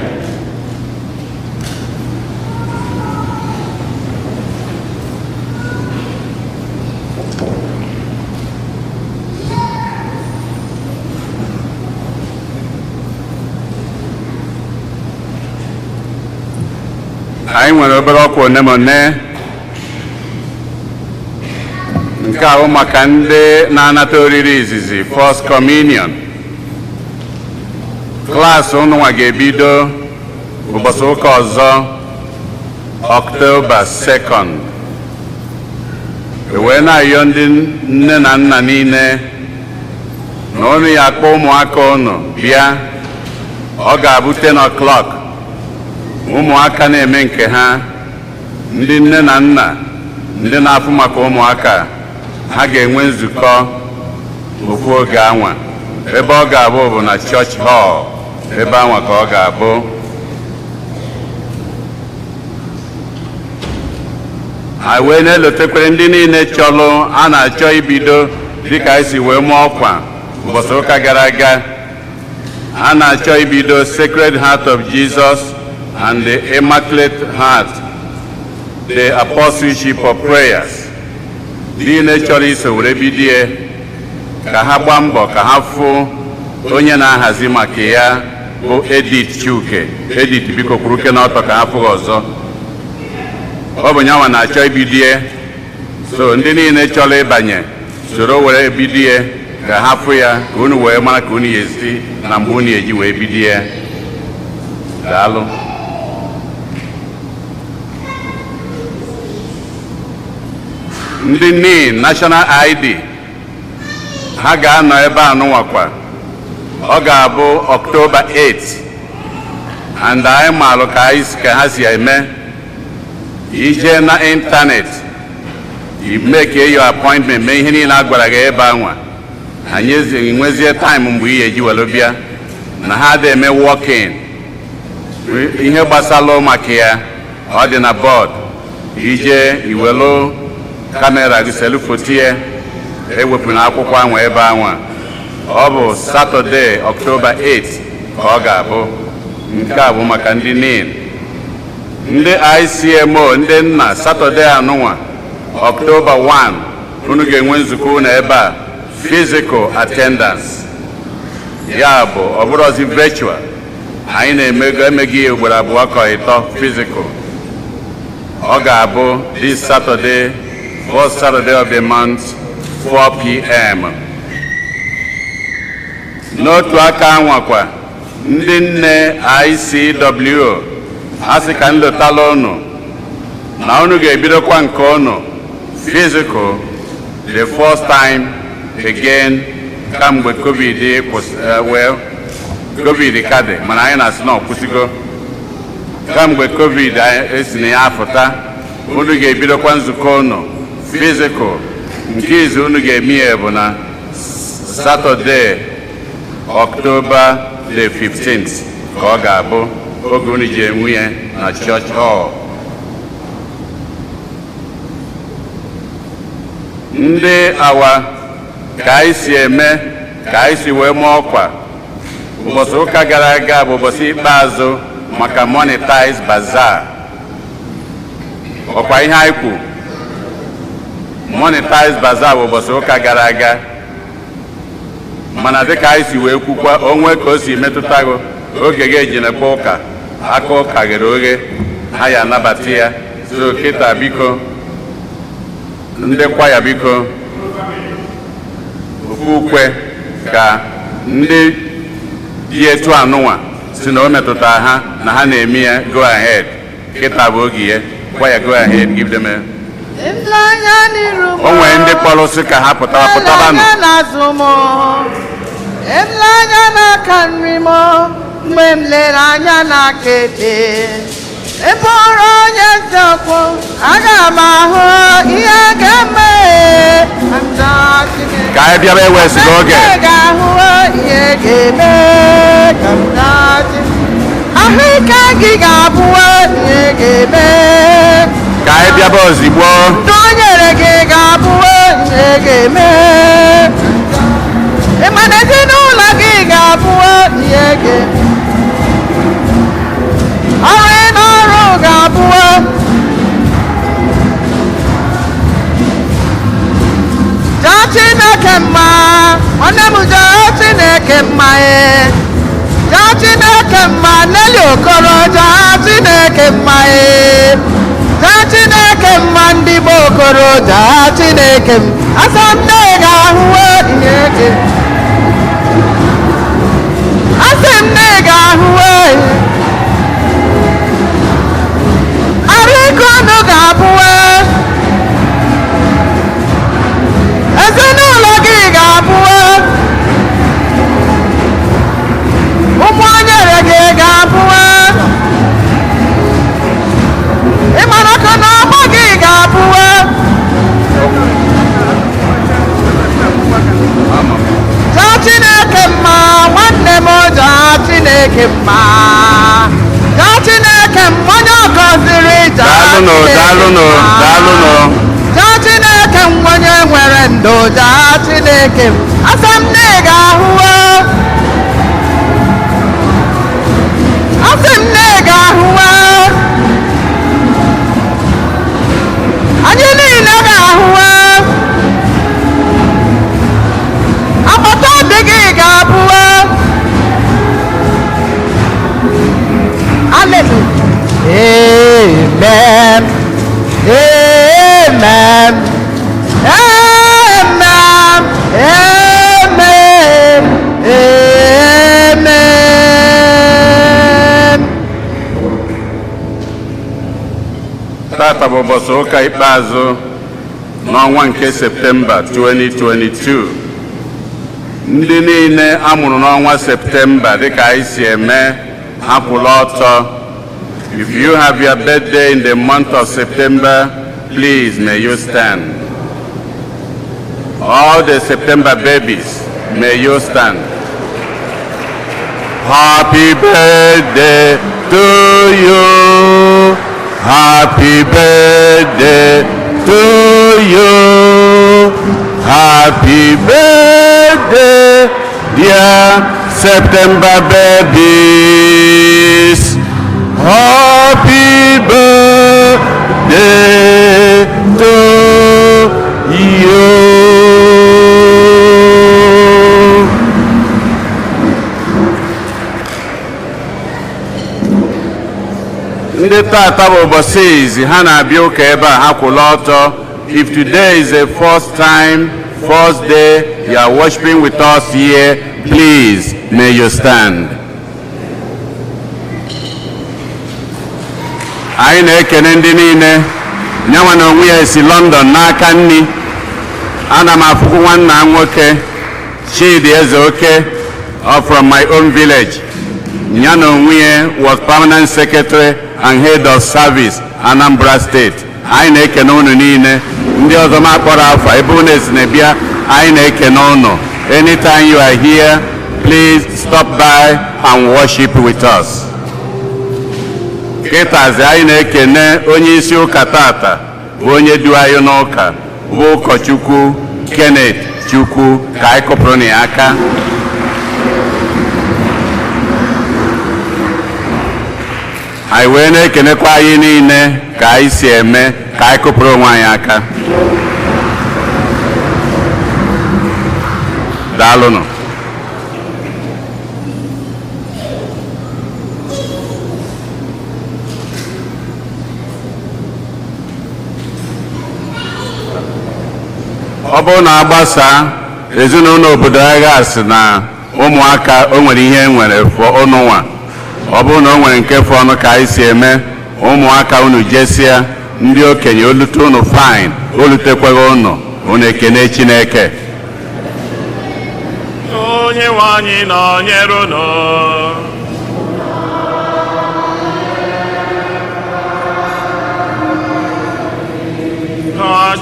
Anyị nwere obere ọkwa one ma one. Nke a bụ maka ndị na-anata oriri izizi, First Communion class. Ụnụnwa ga-ebido ụbọchị ụka ọzọ, Ọktoba 2nd. Wee na-ayọ ndị nne na nna niile na ụnụ ya akpọ ụmụaka ụnụ bịa. Ọ ga-abụ 10 o'clock. Ụmụaka na-eme nke ha, ndị nne na nna, ndị na-afụ maka ụmụaka ha ga-enwe nzukọ ofu oge anwa. Ebe ọ ga-abụ bụ na church hall, ebe anwa ka ọ ga-abụ. Anyị wee na-elotekwere ndị niile chọlụ a na-achọ ibido, dịka anyị si wee mụọ ọkwa ụbọchị ụka gara aga, a na-achọ ibido Sacred Heart of Jesus and the Immaculate Heart, the Apostleship of Prayers. Niile chọrọ iso were bidie, ka ha gbaa mbọ ka ha fụ onye na-ahazi maka ya, bụ Edith Chuke. Edith, biko kwuruke n'ọtọ ka ha fụ ọzọ. Ọ bụ nyanwa na-achọ ibidie, so ndị niile chọrọ ịbanye soro were bidie, ka ha fụ ya, ka unu wee mara ka unu esi na mgbe unu eji wee bidie. Daalụ. Ndị NIN, National ID, ha ga-anọ ebe a nụnwakwa. Ọ ga-abụ Ọktoba 8, and anyị maalụ ka anyị ka ha si eme. Ije na ịntanetị, make your appointment, mee ihe niile a gwara gị ebe anwa, anyị nwezie time mgbe ị ga-eji were bịa na ha dị eme walk-in. Ihe gbasara maka ya, ọ dị na board. Ije iwelu camera gị selu foto ya, ewepụ na akwụkwọ anwa ebe anwa. Ọ bụ Satọde, Ọktoba 8 ka ọ ga-abụ. Nke a bụ maka ndị NIN. Ndị ICMO, ndị nna, Satọde anụnwa, Ọktoba 1, unu ga-enwe nzukọ unu ebe a, physical attendance. Ya bụ, ọ bụrụzi virtual. Anyị na-emego emeghị ya ugboro abụọ ka ịtọ physical. Ọ ga-abụ this Saturday, first Saturday of the month, 4 p.m. N'otu aka anwakwa, ndị nne ICW, a sị ka nlotala unu na unu ga-ebidokwa nke unu physical, the first time again kamgbe COVID kwụsị. Well, COVID ka dị, mana anyị na-asị na ọ kwụsịgo. Kamgbe COVID esi na ya afụta, unu ga-ebidokwa nzukọ unu physical. Nke izu unu ga-eme ya bụ na Satọde, Ọktoba the 15th, ka ọ ga-abụ oge unu ji enwe ya na church hall. Ndị awa ka anyị si eme, ka anyị si wee mụọ ọkwa ụbọchị ụka gara aga, bụ ụbọchị ikpeazụ maka Monetize Bazaar. Ọkwa ihe anyị kwu, Monetize Bazaar bụ ụbọchị ụka gara aga, mana dịka anyị si wee kwukwa onwe ka o si metụta gị, oge gị ejinekwa ụka aka ụka ghere oghe, ha ya anabata ya. So kịta, biko, ndị kwaya, biko, ofu ukwe ka ndị dị etu anụnwa si na o metụtara ha na ha na-eme ya, go ahead. Kịta bụ oge ya. Kwaya, go ahead, give them a Anya n'iru m. O nwere ndị kpọrọ sị ka ha pụtara, pụtabanụ. Anya n'azụ m, ele anya n'aka nri m, mgbe m lere anya n'aka ekpe. Ị bụrụ onye eziokwu, aga m ahụ ihe ga-eme. Ka m jaa Chineke. Ka anyị bịaba, ewesighị oge. Ị ga-ahụ ihe ga-eme ka m jaa Chineke. Ahụike gị ga-abụ ihe ga-eme. Ka anyị bịaba ozigbo. Ndụ o nyere gị ga-abụ ihe ga-eme. Ị ma na ezinụlọ gị ga-abụ ihe ga-eme. Ọrụ ị na-arụ ga-abụ. Jaa Chineke mma, nwanne m, jaa Chineke mma ee. Jaa Chineke mma, Nelly Okoro, jaa Chineke mma ee. Jaa Chineke mma, ndị bụ Okoro, jaa Chineke m. Asa m na ị ga-ahụwe ihe gị. Asị m na ị ga-ahụwe. Arụ ike unu ga-abụwe. Ezinụlọ gị ga-abụwe. Ụmụ onyere gị ga-abụwe. Ịmara ọkụ na ọgbọ gị ga-abụwe. Jaa Chineke mma, nwanne m, jaa Chineke mma. Jaa Chineke mma, onye ọ gọziri, jaa Daalụnụ. Chineke Daalụnụ. mma. Daalụnụ. Jaa Chineke m, onye nwere ndụ, jaa Chineke m. Asa m na ị ga-ahụwe. Asị m na ị ga-ahụwe. Anyị niile ga-ahụwe. Agbata obi gị ga-abụwe. Hallelujah. Amen. Amen. Amen. Amen. Amen. Tata bụ ụbọchị ụka ikpeazụ n'ọnwa nke Septemba 2022. Ndị niile a mụrụ n'ọnwa Septemba, dịka anyị si eme, akwụla ọtọ. If you have your birthday in the month of September, please may you stand. All the September babies, may you stand. Happy birthday to you. Happy birthday to you. Happy birthday, dear September babies. Happy birthday to you. Ndị tata bụ ụbọchị izi ha na-abịa ụka ebe a, ha kwụla ọtọ. If today is the first time, first day you are worshiping with us here, please may you stand. Anyị na-ekene ndị niile nyanwa na onwe ya si London n'aka nni. Ana m afụkwu nwanna m nwoke Chidi Ezeoke, or from my own village. Ya na onwe ya was permanent secretary and head of service, Anambra State. Anyị na-ekene unu niile. Ndị ọzọ m akpọrọ afa, ebe unu esi na-ebịa, anyị na-ekene unu. Anytime you are here, please stop by and worship with us. Kịtazi, anyị na-ekene onye isi ụka tata, bụ onye du anyị n'ụka, bụ Ụkọchukwu Kenneth Chukwu. Ka anyị kụpụrụ na ya aka. Anyị wee na-ekenekwa anyị niile ka anyị si eme. Ka anyị kụpụrụ onwe anyị aka. Daalụnụ. Ọ bụrụ na agbasaa ezinụlọ obodo agha sị na ụmụaka, o nwere ihe e nwere fọ ụnụnwa. Ọ bụrụ na o nwere nke fọ ọnụ, ka anyị si eme, ụmụaka unu jesia, ndị okenye olute unu fine, olutekwaghị unu, unu ekene Chineke. Onye nwe anyị nọnyere unu.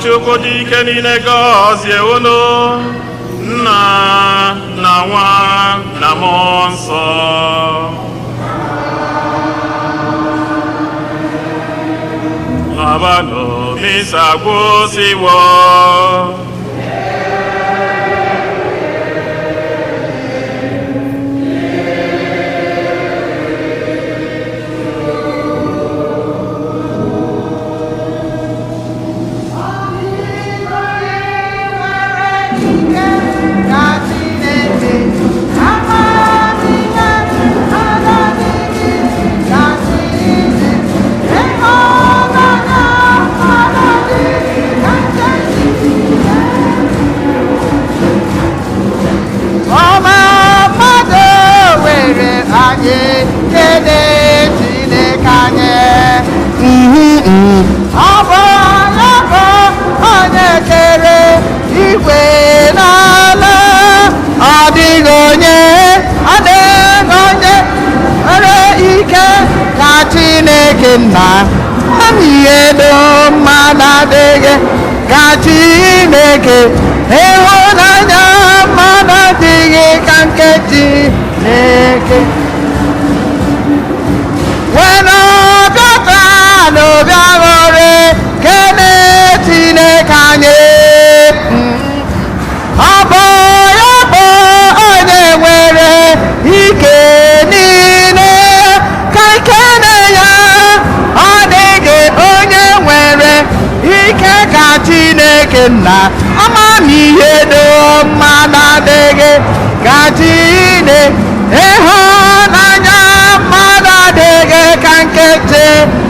Chukwu dị ike niile gọzie unu, Nna na Nwa na Mmụọ Nsọ. Labanụ, misa gwụsịwo. Ọma mmadụ were anyị kele Chineke anyị. Ọ bụ ya bụ onye kere igwe n'ala. Ọ dịghị onye, ọ dịghị onye nwere ike ka Chineke nna. Ihe dị mma na-adịghị ka Chineke, ịhụnanya mmadụ adịghị ka nke Chineke. Wena ọbịata n'obi aghọrị kene Chineke anyị. Ọ bụ ya bụ onye nwere ike niile ka ikene ya. Ọ dịghị onye nwere ike ka Chineke nna. Amamihe dị mma na-adịghị ka Chineke, ịhụnanya mmadụ adịghị ka nke Chineke.